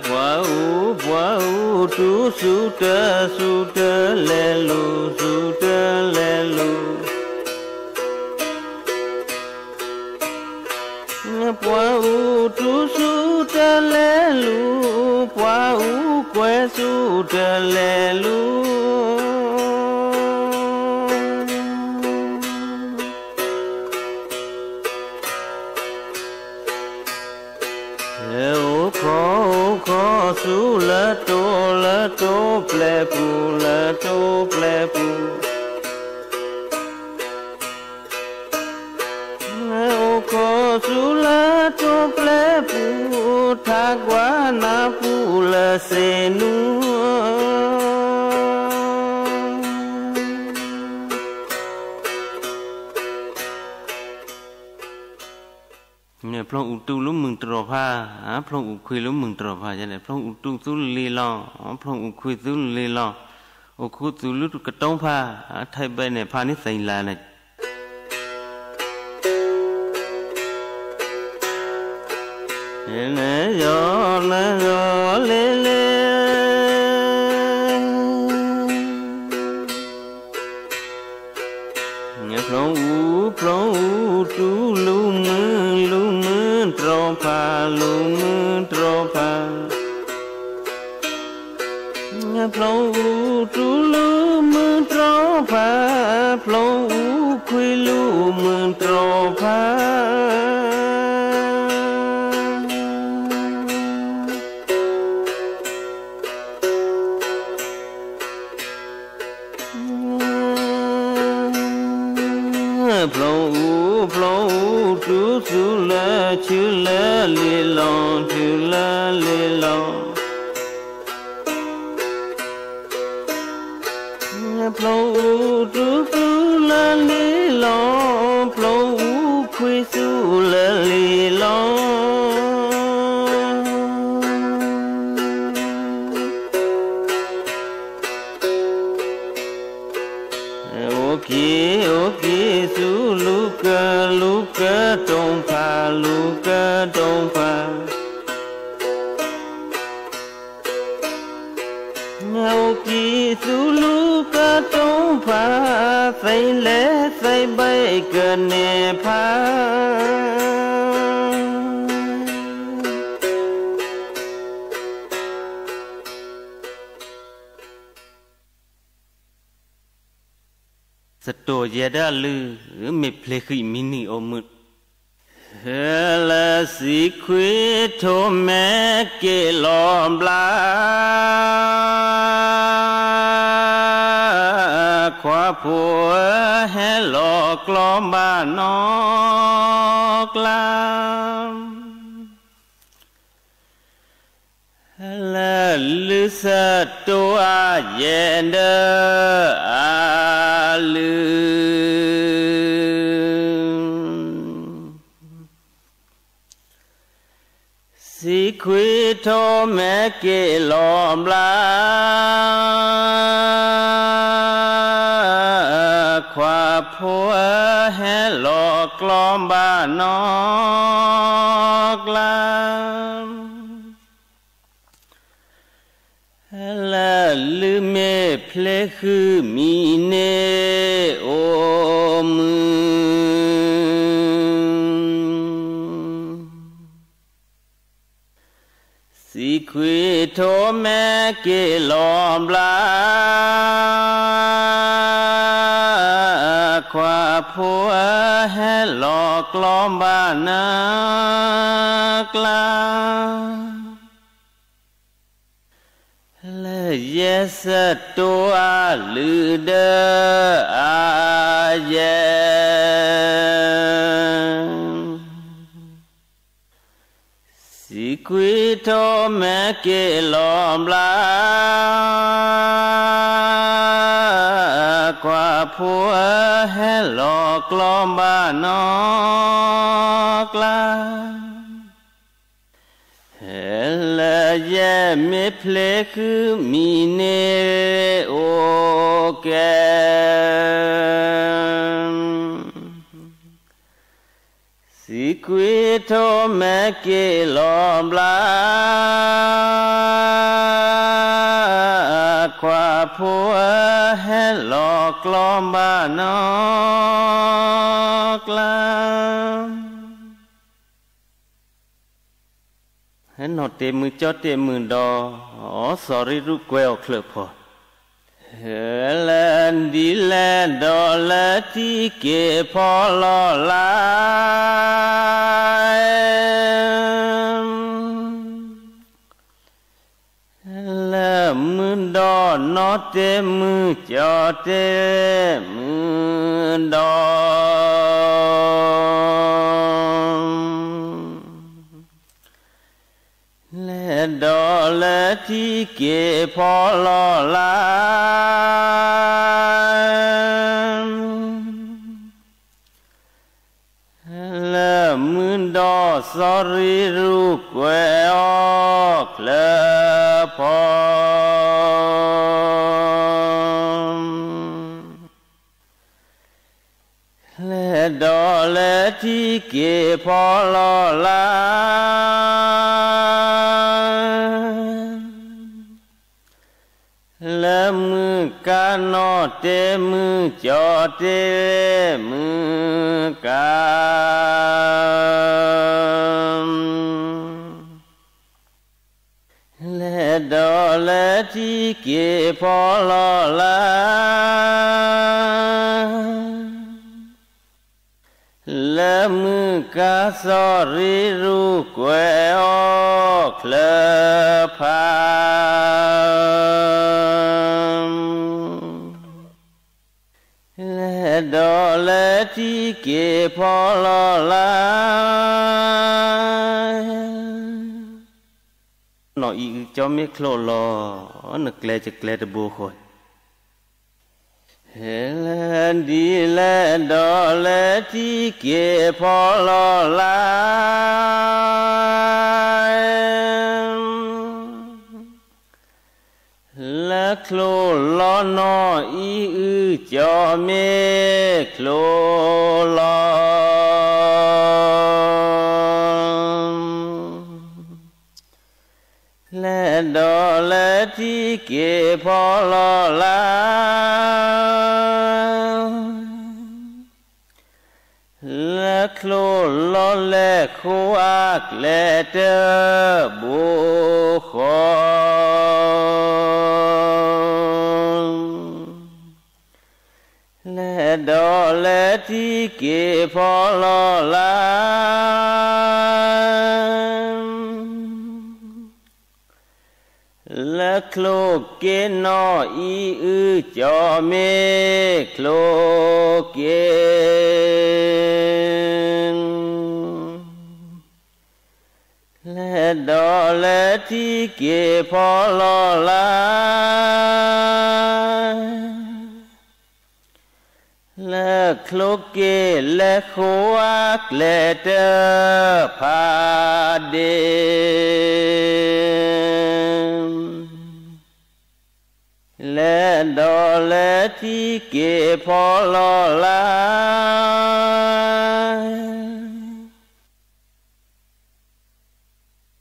ပှၤအူ, ပှၤအူတူၢ်ဆူတၢ်ဆူတၢ်လဲၤလူၤ, ဆူတၢ်လဲၤလူၤ ပှၤအူတူၢ်ဆူတၢ်လဲၤလူၤ, ပှၤအူကွဲးဆူတၢ်လဲၤလူၤ အိၣ်ခိး, အိၣ်ခိးဆူလၢတိာ်, လၢတိာ်ပျဲၢ်ပူၤ, လၢတိာ်ပျဲၢ်ပူၤ အိၣ်ခိးဆူလၢတိာ်ပျဲၢ်ပူၤ, ထးကွၢ်နၢ်ပူၤလၢသ့ၣ်နူၤ ဖျိအူတူၢ်လၢမုၢ်တြီၢ်ဖါ, ဖျိအူခွံလၢမုၢ်တြီၢ်ဖါ, ဖျိအူတူၢ်သူလ့ၤလီၤ, ဖျိအူခွံသူလ့ၤလီၤ, အိၣ်ခူသူၣ်လၢကတိၤဖါ, ထဲးဘဲန့ၣ်ဖါန့ၣ်သ့ၣ်လၢ်န့ၣ် နယီၤ, နယီၤလဲၤလဲၤ ဖျိအူ, ဖျိအူတူၢ်လၢမုၢ်, လၢမုၢ်တြီၢ်ဖါ, လၢမုၢ်တြီၢ်ဖါ, ဖျိအူတူၢ်လၢမုၢ်တြီၢ်ဖါ, ဖျိအူခွံလၢမုၢ်တြီၢ်ဖါ ဖျိအူ, ဖျိအူတူၢ်ဆူလၢ, ဆူလၢလ့ၤလီၤ, ဆူလၢလ့ၤလီၤ ဖျိအူတူၢ်ဆူလၢလ့ၤလီၤ, ဖျိအူခွံဆူလၢလ့ၤလီၤ အိၣ်က့ၤ, အိၣ်က့ၤဆူလူၤကၢ, လူၤကၢတိာ်ဖါ, လူၤကၢတိာ်ဖါ အိၣ်က့ၤ သ့လဲၣ်သ့ဘၣ်ကန့ၢ်ဖး သတိၣ်ယဲဒၣ်လုၢ် မ့ၢ်ဖျ့ဃံးမံနံၤအိၣ်မုာ် ဟဲလၢစံးခွံထိၣ်မဲက့ၤလီၤဘျါ ခွါဖိဧၢ ဟဲလီၤကျီဘၣ်နီၢ်ကျါ လၢလုၢ်စတိၤအယဲၢ်ဒၢအလုၢ် စံးခွံထိၣ်မဲက့ၤလီၤဘျါ ခွါဖိဧၢ ဟဲလီၤကျီဘၣ်နီၢ်ကျါ လၢလုၢ်မ့ၢ်ဖျ့ဃံးမံနံၤအိၣ်မုာ် စံးခွံထိၣ်မဲက့ၤလီၤဘျါ ခွါဖိဧၢ ဟဲလီၤကျီဘၣ်နီၢ်ကျါ လၢယဲၢ်စတိၤအလုၢ်ဒၢအယဲၢ် စံးခွံထိၣ်မဲက့ၤလီၤဘျါ ခွါဖိဧၢ ဟဲလီၤကျီဘၣ်နီၢ်ကျါ လၢယဲၢ်မ့ၢ်ဖျ့ဃံးမံနံၤအိၣ်ကဲ စံးခွံထိၣ်မဲက့ၤလီၤဘျါ ခွါဖိဧၢ ဟဲလီၤကျီဘၣ်နီၢ်ကျါ ဟဲနီၢ်တ့ၢ်မုၢ်ကၠီတ့ၢ်မုၢ်ဒီး စီၤရံရူၢ်ကွဲအီၤချၢးဖီ ဟဲလၢဒ်လဲၣ်ဒီးလၢထံက့ၤဖီလီၤလါ လၢမုၢ်ဒီးနီၢ်တ့ၢ်မုၢ်ကၠီတ့ၢ်မုၢ်ဒီး လဲၣ်ဒီးလၢထံက့ၤဖီလီၤလါ လၢမုၢ်ဒီးစီၤရံရူၢ်ကွဲအီၤချၢးဖီ လဲၣ်ဒီးလၢထံက့ၤဖီလီၤလါ လၢမုၢ်ကါနီၢ်တ့ၢ်မုၢ်ကၠီတ့ၢ်မုၢ်ကါ လဲၣ်ဒီးလၢထံက့ၤဖီလီၤလါ လၢမုၢ်ကါစီၤရံရူၢ်ကွဲအီၤချၢးဖး လဲၣ်ဒီးလၢထံက့ၤဖီလီၤလါ နီၢ်အံၤအုကၠီမ့ၢ်ချိၣ်လီၤ နကျဲကကျဲတဘိဃီ ဟဲလၢဒ်လဲၣ်ဒီးလၢထံက့ၤဖီလီၤလါ လၢချိၣ်လီၤနီၢ်အံၤအုကၠီမ့ၢ်ချိၣ်လီၤ လဲၣ်ဒီးလၢထံက့ၤဖီလီၤလါ လၢချိၣ်လီၤလဲၢ်ဃိအကျဲတဘိဃီ လဲၤဒီးလဲၤထံက့ၤဖီလီၤလၢ လၢချိၣ်က့ၤနီၢ်အံၤအုၣ်ကၠီမ့ၢ်ချိၣ်က့ၤ လဲၤဒီးလဲၤထံက့ၤဖီလီၤလၢ လၢချိၣ်က့ၤလဲၤဃိအကျဲတဖးဒ့ လဲၤဒီးလဲၤထံက့ၤဖီလီၤလၢ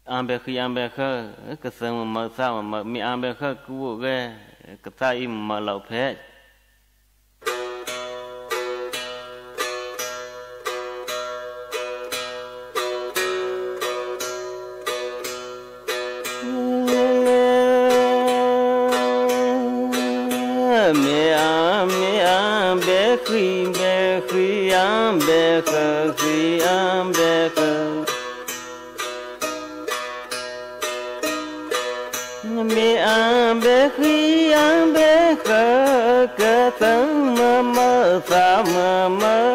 အါဘဲဃံအါဘဲဃၢ, ကသၢမုာ်မုာ်သၣ်မုာ်မုာ်, မ့ၢ်အါဘဲဃၢကူအိၣ်ဂဲၤ, ကသၣ်အံၤမုာ်မုာ်လီၤဖဲ မ့ၢ်အါ မ့ၢ်အါ ဘဲဃံ ဘဲဃံ အါ ဘဲဃၢ ဃံ အါ ဘဲဃၢ မ့ၢ်အါ ဘဲဃံ အါ ဘဲဃၢ ကသၢမုာ်မုာ်သၣ်မုာ်မုာ် မ့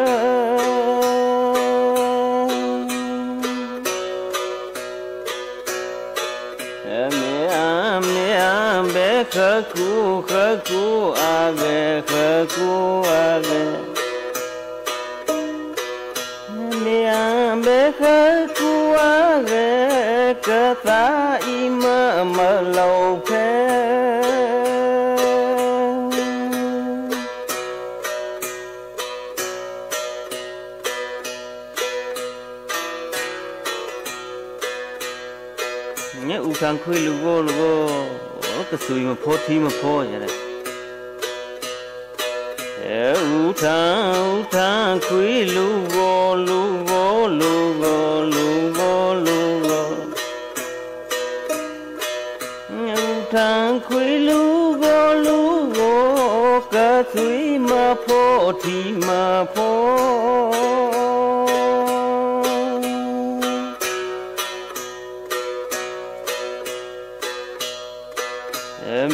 ၢ်အါ မ့ၢ်အါ ဘဲဃၢကူ ဃၢကူအဂဲၤ ဃၢကူအဂဲၤ မ့ၢ်အါ ဘဲဃၢကူအဂဲၤ ကသၣ်အံၤမုာ်မုာ်လီၤဖဲ အူထၢခွံလူၤဂိၢ်လူၤဂိၢ် ကသွံမဖိထံမဖိ အူထၢ အူထၢခွံလူၤဂိၢ်လူၤဂိၢ် လူၤဂိၢ်လူၤဂိၢ် အူထၢခွံလူၤဂိၢ်လူၤဂိၢ် ကသွံမဖိထံမဖိ မ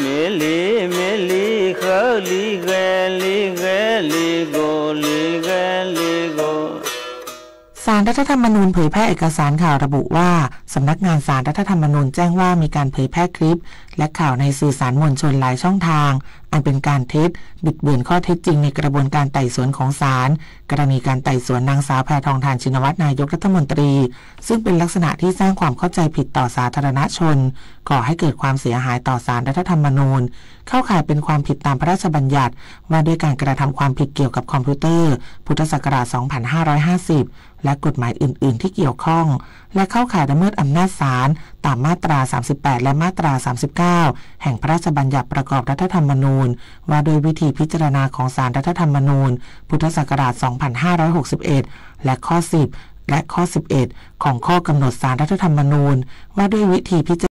့ၢ်လံ မ့ၢ်လံ ဃၢလံဂဲၤလံဂဲၤလံဂိၢ် လံဂဲၤလံဂိၢ် สารรัฐธรรมนูญเผยแพร่เอกสารข่าวระบุว่า สำนักงานศาลรัฐธรรมนูญแจ้งว่ามีการเผยแพร่คลิป และข่าวในสื่อสารมวลชนหลายช่องทาง อันเป็นการเท็จ บิดเบือนข้อเท็จจริงในกระบวนการไต่สวนของศาล กรณีการไต่สวนนางสาวแพทองธาร ชินวัตร นายกรัฐมนตรี ซึ่งเป็นลักษณะที่สร้างความเข้าใจผิดต่อสาธารณชน ก่อให้เกิดความเสียหายต่อศาลรัฐธรรมนูญ เข้าข่ายเป็นความผิดตามพระราชบัญญัติว่าด้วยการกระทำความผิดเกี่ยวกับคอมพิวเตอร์ พุทธศักราช สองพันห้าร้อยห้าสิบ และกฎหมายอื่นๆ ที่เกี่ยวข้อง และเข้าข่ายละเมิดอำนาจศาล ตามมาตรา สามสิบแปด และมาตรา สามสิบเก้า แห่งพระราชบัญญัติประกอบรัฐธรรมนูญ ว่าด้วยวิธีพิจารณาของศาลรัฐธรรมนูญ พุทธศักราช สองพันห้าร้อยหกสิบเอ็ด และข้อ สิบ และข้อ สิบเอ็ด ของข้อกำหนดศาลรัฐธรรมนูญ ว่าด้วยวิธีพิจารณา